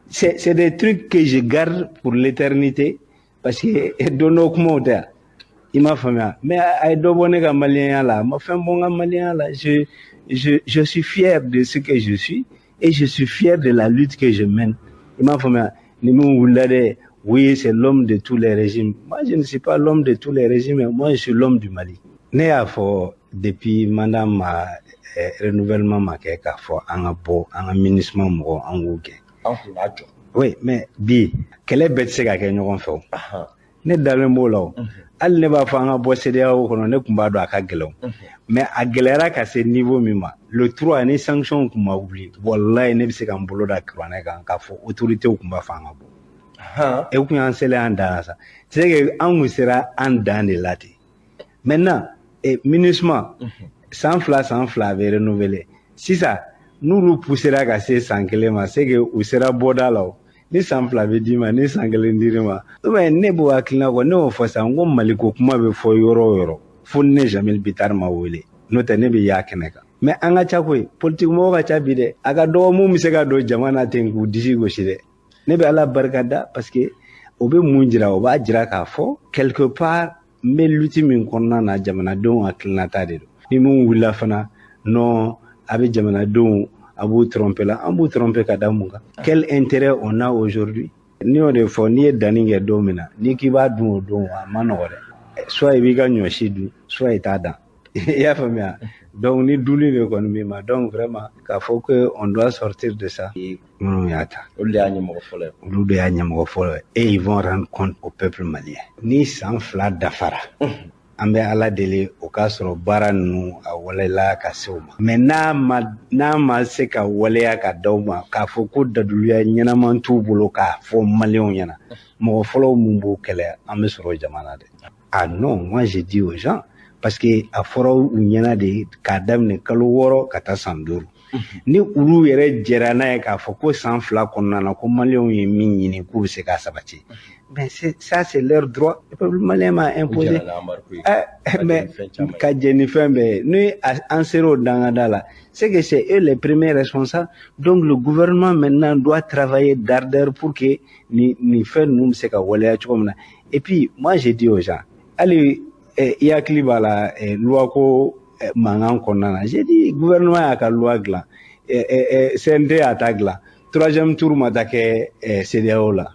C'est des trucs que je garde pour l'éternité, parce que don dɔ kumaw tɛ yan. I m'a faamuya, mais a ye dɔ bɔ ne ka maliyɛnya la, a ma fɛn bɔ n ka maliyɛnya la. Je suis fier de ce que je suis et je suis fier de la lutte que je mène. I m'a faamuya, ni min wulila dɛ, oui, c'est l'homme de tous les régimes. Moi, je ne suis pas l'homme de tous les régimes, mais moi, je suis l'homme du Mali. Ne y'a fɔ depuis mandat ma renouvellement ma kɛ k'a fɔ an ka bɔ an ka MINUSMA mɔgɔ an k'u gɛn. An kun y'a jɔ. Oui, mais bi kɛlɛ bɛɛ tɛ se ka kɛ ɲɔgɔn fɛ o. Ne dalen b'o la o. Hali ne b'a fɔ an ka bɔ CEDEAO kɔnɔ, ne tun b'a dɔn a ka gɛlɛn o. Mais a gɛlɛyara ka se niveau min ma, le 3 ni sanction tun ma wuli, walayi ne bɛ se ka n bolo da kuranɛ kan k'a fɔ autorités tun b'a fɔ an ka bɔ. E kun y'an selen an dan na sa. C'est que an kun sera an dan de la ten. Maintenant, MINUSMA san 2 san 2 a bɛ renouveler. Sisan n'olu poussera ka se san 1 ma, c'est que u sera bɔda la o. Ni san 2 bɛ d'i ma, ni san 1 dir'i ma. Ou bien ne b'o hakilina kɔ, ne y'o fɔ sisan, n ko Maliko kuma bɛ fɔ yɔrɔ o yɔrɔ, fo ne Jamil Bittar ma wele, n'o tɛ ne bɛ y'a kɛnɛ kan. Mais an ka ca koyi, politique mɔgɔw ka ca bi dɛ. A ka dɔgɔ mun bɛ se ka don jama na ten k'u disi gosi dɛ. Ne bɛ Ala barika da parce que o bɛ mun jira, o b'a jira k'a fɔ quelque part n bɛ lutte min kɔnɔna na, jamanadenw hakilinata de don. Ni mun wulila fana, non, a bɛ jamanadenw a b'u tromper la, an b'u tromper ka da mun kan? Quel intérêt on a aujourd'hui? N'i y'o de fɔ, n'i ye danni kɛ don min na, n'i k'i b'a dun o don, a ma nɔgɔ dɛ. Soit i b'i ka ɲɔ si dun, soit i t'a dan. I y'a faamuya? Donc ni dunni de kɔni b'i ma, donc vraiment k'a fɔ que on doit sortir de ça. Minnu y'a ta, olu de y'a ɲɛmɔgɔ fɔlɔ ye. Olu de y'a ɲɛmɔgɔ fɔlɔ ye. Et ils vont rendre compte au peuple malien. Ni san 2 dafara, an bɛ Ala deli o k'a sɔrɔ baara ninnu a waleyala ka se o ma. Mais n'a ma se ka waleya ka d'aw ma, k'a fɔ ko daduluya ɲɛnama t'u bolo k'a fɔ maliyɛnw ɲɛna, mɔgɔ fɔlɔ mun b'o kɛlɛ, an bɛ sɔrɔ jamana dɛ. Ah non, moi j'ai dit aux gens, parce que a fɔra u ɲɛna de k'a daminɛ kalo 6 ka taa san 5. Ni olu yɛrɛ jɛra n'a ye k'a fɔ ko san 2 kɔnɔna na ko maliyɛnw ye min ɲini k'u bɛ se k'a sabati. Mais ça, c'est leur droit. Le peuple malien m'a imposé. Mais ka jɛ ni fɛn bɛɛ ye, ni an sera o dangada la, c'est que c'est eux les premiers responsables. Donc le gouvernement maintenant doit travailler d'ardeur pour que ni fɛn ninnu bɛ se ka waleya cogo min na. Et puis moi j'ai dit aux gens, hali i hakili b'a la loi ko mankan kɔnɔna na, j'ai dit gouvernement y'a ka loi dilan, CNT y'a ta dilan, troisième tour ma taa kɛ CEDEAO la.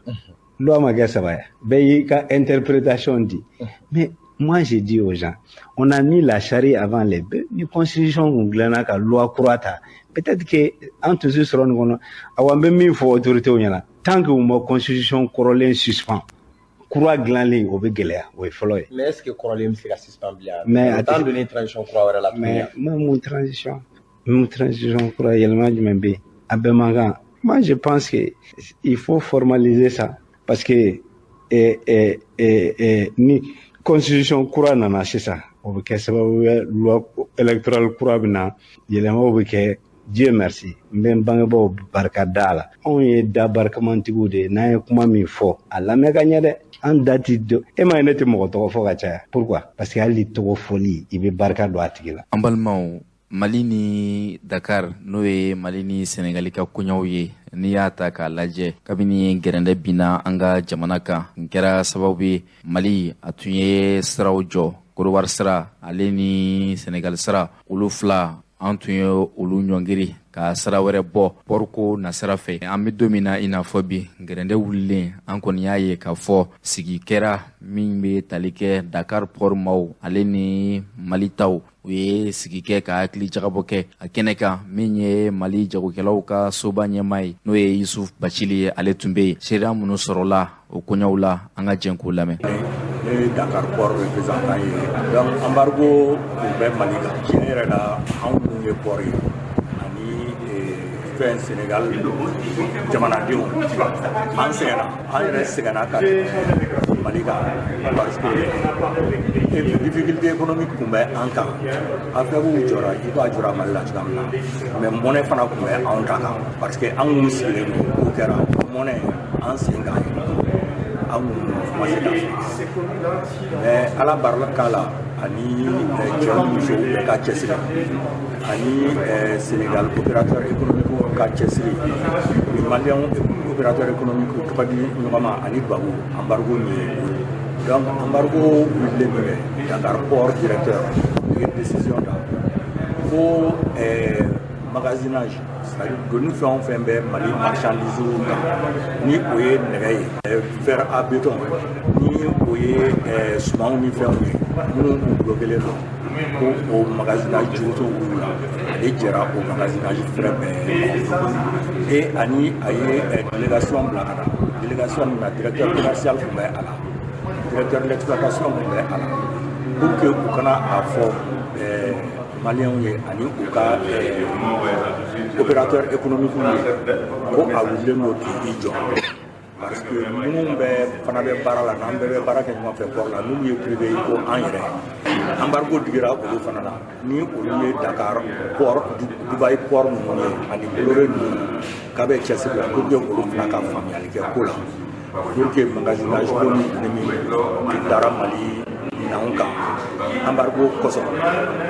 Loi ma kɛ saba ye, bɛɛ y'i ka interprétation di. Mais moi j'ai dit aux gens, on a mis la charrue avant les bœufs. Ni constitution kun dilanna ka loi kura ta, peut-être que an tun tɛ sɔrɔ nin kɔnɔ. Awa n bɛ min fɔ autorités ɲɛna, tant que u ma constitution kɔrɔlen suspend, kura dilanlen o bɛ gɛlɛya, o ye fɔlɔ ye. Mais est-ce que kɔrɔlen bɛ se ka suspend bilen? Mais a tɛ donner transition kura wɛrɛ la tuguni. Mais mun transition kura, yɛlɛma jumɛn bɛ yen? A bɛɛ man kan. Moi je pense que il faut formaliser ça. Parce que ni constitution kura nana sisan, o bɛ kɛ sababu ye loi électorale kura bɛ na, yɛlɛmaw bɛ kɛ. Dieu merci, n bɛ n bangebaaw barika da la. Anw ye da barikamantigiw de ye, n'an ye kuma min fɔ a lamɛn ka ɲɛ dɛ. An da ti dɔn. E m'a ye ne tɛ mɔgɔ tɔgɔ fɔ ka caya. Pourquoi? Parce que hali tɔgɔ fɔli, i bɛ barika don a tigi la. An balimaw, Mali ni Dakar, n'o ye Mali ni Senegali ka koɲaw ye, n'i y'a ta k'a lajɛ kabini gɛrɛndɛ binna an ka jamana kan, nin kɛra sababu ye Mali a tun ye siraw jɔ, Korowari sira ale ni Senegali sira, olu fila an tun ye olu ɲɔngiri ka sira wɛrɛ bɔ pɔriko nasira fɛ. An bɛ don min na i n'a fɔ bi, gɛrɛndɛ wulilen, an kɔni y'a ye k'a fɔ sigi kɛra min bɛ tali kɛ Dakar pɔri maaw ale ni Mali taw. U ye sigi kɛ ka hakili jagabɔ kɛ a kɛnɛ kan. Min ye Mali jagokɛlaw ka soba ɲɛmaa ye, n'o ye Yusuf Bacili ye, ale tun bɛ yen. Seereya minnu sɔrɔla o koɲɛw la, an ka jɛn k'o lamɛn. Ne ye Dakar port représentant ye. Donc embargo tun bɛ Mali kan. Tiɲɛ yɛrɛ la, anw minnu ye port ye ani fɛn Sénégal jamanadenw, an sɛgɛnna, an yɛrɛ sɛgɛnna ka tɛmɛ Mali kan parce que difficulté économique tun bɛ an kan. Affaires jɔra i b'a jɔra Mali la cogoya min na, mais monnaie fana tun bɛ anw ta kan parce que an kun sigilen don, ko kɛra monnaie an sen kan ye, an kun ma se k'a sɔrɔ. Mais Ala barika la ani cɛw ni musow bɛɛ ka cɛsiri ani Sénégal opérateur économique ka cɛsiri ni maliyɛnw opérateur économique tɔgɔ di ɲɔgɔn ma ani tubabu, embargo nin ye. Donc embargo wulilen min kɛ, Dakar Port directeur ye décision ta ko magasinage, c'est-à-dire doni fɛn o fɛn bɛ Mali marchandise kan, ni o ye nɛgɛ ye, fer à béton, ni o ye sumanw ni fɛnw ye minnu kun bloquélen don, ko o magasinage juru t'o olu la. Ale jɛra o magasinage frais bɛɛ kɔ. Et ani a ye délégation bila ka na. Délégation min na, directeur commercial tun bɛ a la, directeur de l'exploitation tun bɛ a la, pour que u kana a fɔ maliyɛnw ye ani u ka opérateur économique ye ko a wulilen don k'i jɔ, parce que minnu bɛ fana bɛ baara la, n'an bɛɛ bɛ baara kɛ ɲɔgɔn fɛ port la, n'olu ye privé ye, ko an yɛrɛ embargo digira olu fana na, ni olu ye Dakar port, Dubai port ninnu ye ani Bolloré ninnu, k'a bɛ cɛsiri la pour que olu fana ka faamuyali kɛ ko la, pour que magasinage ko ni min dara Mali minɛnw kan embargo kosɔn,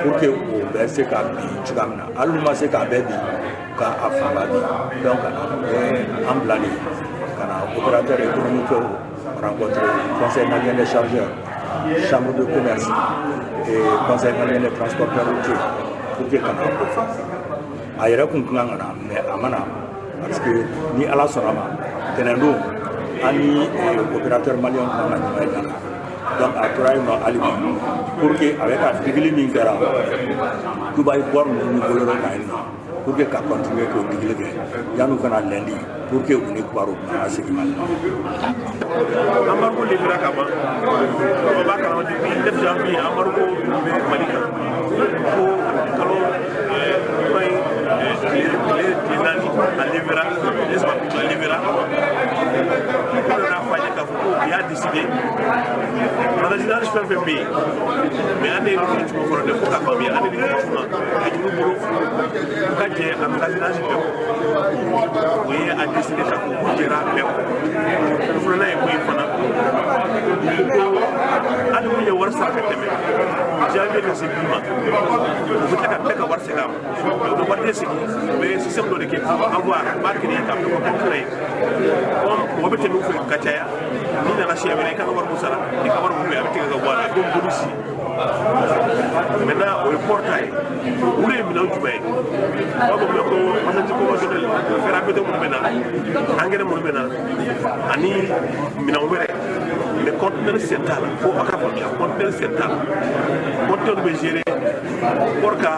pour que o bɛ se ka bin cogoya min na. Hali n'u ma se k'a bɛɛ bin, ka a fanba bin. Donc a bɛ an bila de ka na opérateur économique rencontrer, Conseil malien des chargeurs, chambre de commerce et Conseil malien des transporteurs routiers, pour que ka na o fɔ. A yɛrɛ kun kan ka na, mais a ma na, parce que ni Ala sɔnna ma, tɛnɛn don an ni opérateur malien kan ka ɲɔgɔn ye Dakar. Donc a tora yen nɔ hali bi, pour que a bɛ ka digili min kɛra Dubai port ninnu ni Bolloré kan yen nɔ, pour que ka continuer k'o digili kɛ yan'u kana lundi, pour que u ni kibaru ka segin Mali la. Embargo levéra ka ban, o b'a kalama depuis 9 janvier embargo bɛ Mali kan fo kalo juin tile 4, a levéra, n'est-ce pas? A levéra. O nana fɔ an ye k'a fɔ ko u y'a décidé magasinage fɛn fɛn bɛ yen, mais an de ye nin cogo fɔlɔ dɛ, fo ka faamuya, an de bɛ nin cogo a ɲini u bolo u ka jɛ a magasinage bɛɛ kɔ. O ye a décidé k'a fɔ k'u jɛra a bɛɛ kɔ. Filanan ye mun ye fana, ko hali mun ye wari sara ka tɛmɛ janvier ka se bi ma, u bɛ tila ka bɛɛ ka wari segin a ma. U bɛ wari tɛ segin, u bɛ système dɔ de kɛ avoir, u b'a créer k'a bila compte la yen, comme mɔgɔ bɛ tɛmɛ u fɛ ka caya, n'i nana siɲɛ wɛrɛ, i kan ka wari mun sara, i ka wari mun bɛ yen, a bɛ tigɛ ka bɔ a la komi bonus. Maintenant o ye port ta ye. Olu ye minɛn jumɛn ye? U b'a fɔ ko marchandise conventionnel, fer à béton minnu bɛ na, engrais minnu bɛ na, ani minɛn wɛrɛ. Mais conteneur sen t'a la, fo a ka faamuya, conteneur sen t'a la. Conteneur bɛ gérer port ka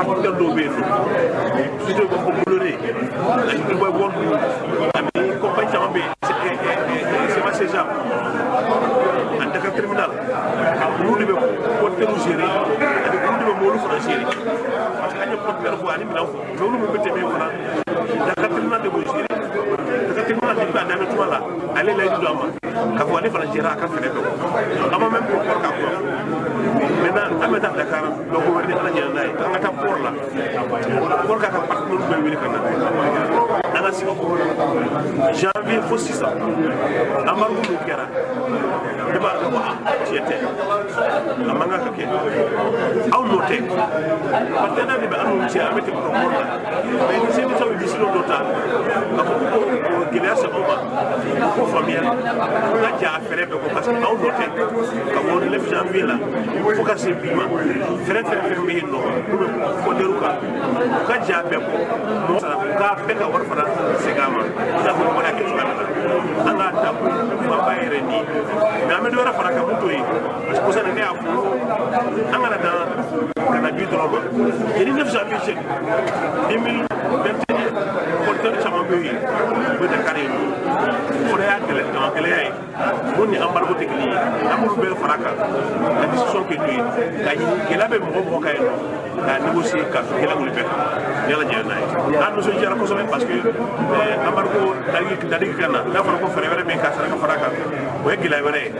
partenaire dɔw bɛ yen nɔ, surtout ko Bolloré ani Dubai World ani compagnie caman bɛ yen, CMA CGM ani Dakar Terminal, olu de bɛ conteneur gérer ani olu de bɛ mobili fana gérer, parce que an ye conteneur fɔ ani minɛn fɔ, mais olu min bɛ tɛmɛ yen fana, Dakar Terminal de b'o gérer. Dakar Terminal, depuis a daminɛ tuma la, ale layidu don a ma k'a fɔ ale fana gérer a ka fɛɛrɛ bɛɛ kɔ, an ma même ko port ka kuma. Maintenant an bɛ taa Dakar lɔgɔ wɛrɛ ni Ala ɲinɛ n'a ye, an ka taa port la, port k'a ka partenaire bɛɛ wele ka na an ka sigi. Janvier fo sisan, embargo min kɛra, ne b'a dɔn ko tiɲɛ tɛ, a man kan ka kɛ, aw nɔ tɛ, partenaire de bɛ an n'u cɛ, an bɛ tɛmɛ ka port la, mais ni syndicat bɛ décision dɔ ta k'a fɔ ko gɛlɛya se anw ma, ko faamuya an ka jɛ a fɛɛrɛ bɛɛ kɔ, parce que aw nɔ tɛ. Ka bɔ 9 janvier la fo ka se bi ma, fɛɛrɛ fɛn fɛn bɛ yen nɔ n'u bɛ compteur kan, u ka jɛ a bɛɛ kɔ, mɔgɔ sara, u ka bɛɛ ka wari fana segin a ma, i n'a fɔ mɔgɔ y'a kɛ cogoya min na. An k'a ta ko fanba yɛrɛ ni, mais an bɛ dɔ wɛrɛ fara kan mun t'o ye, parce que kosɛbɛ ne y'a fɔ, an kana dan ka na bi dɔrɔn ma. Yanni 9 janvier cɛ 2021, compteur caman bɛ yen, u bɛ Dakar yen nɔ, o fana y'a gɛlɛya dama gɛlɛya ye mun ni embargo tɛ kelen ye. An b'olu bɛɛ fara kan ka décision kɛ n'o ye, ka ɲini gɛlɛya bɛ mɔgɔ mɔgɔ kan yen nɔ, k'a négocier ka gɛlɛya wuli bɛɛ kan ni Ala jɛra n'a ye. An nisɔndiyara kosɛbɛ, parce que embargo dadigi ka na, n'a fɔra ko fɛɛrɛ wɛrɛ min k'a sara ka fara kan, o ye gɛlɛya wɛrɛ ye.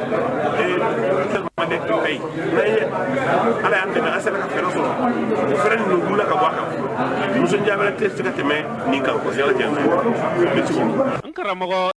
Tellement de ayi n'an ye Ala y'an dɛmɛ, an sera ka fɛɛrɛ sɔrɔ, o fɛɛrɛ ninnu wulila ka bɔ a kan, nisɔndiya wɛrɛ tɛ se ka tɛmɛ nin kan, ni Ala jɛra n'a ye. Merci beaucoup. N karamɔgɔ.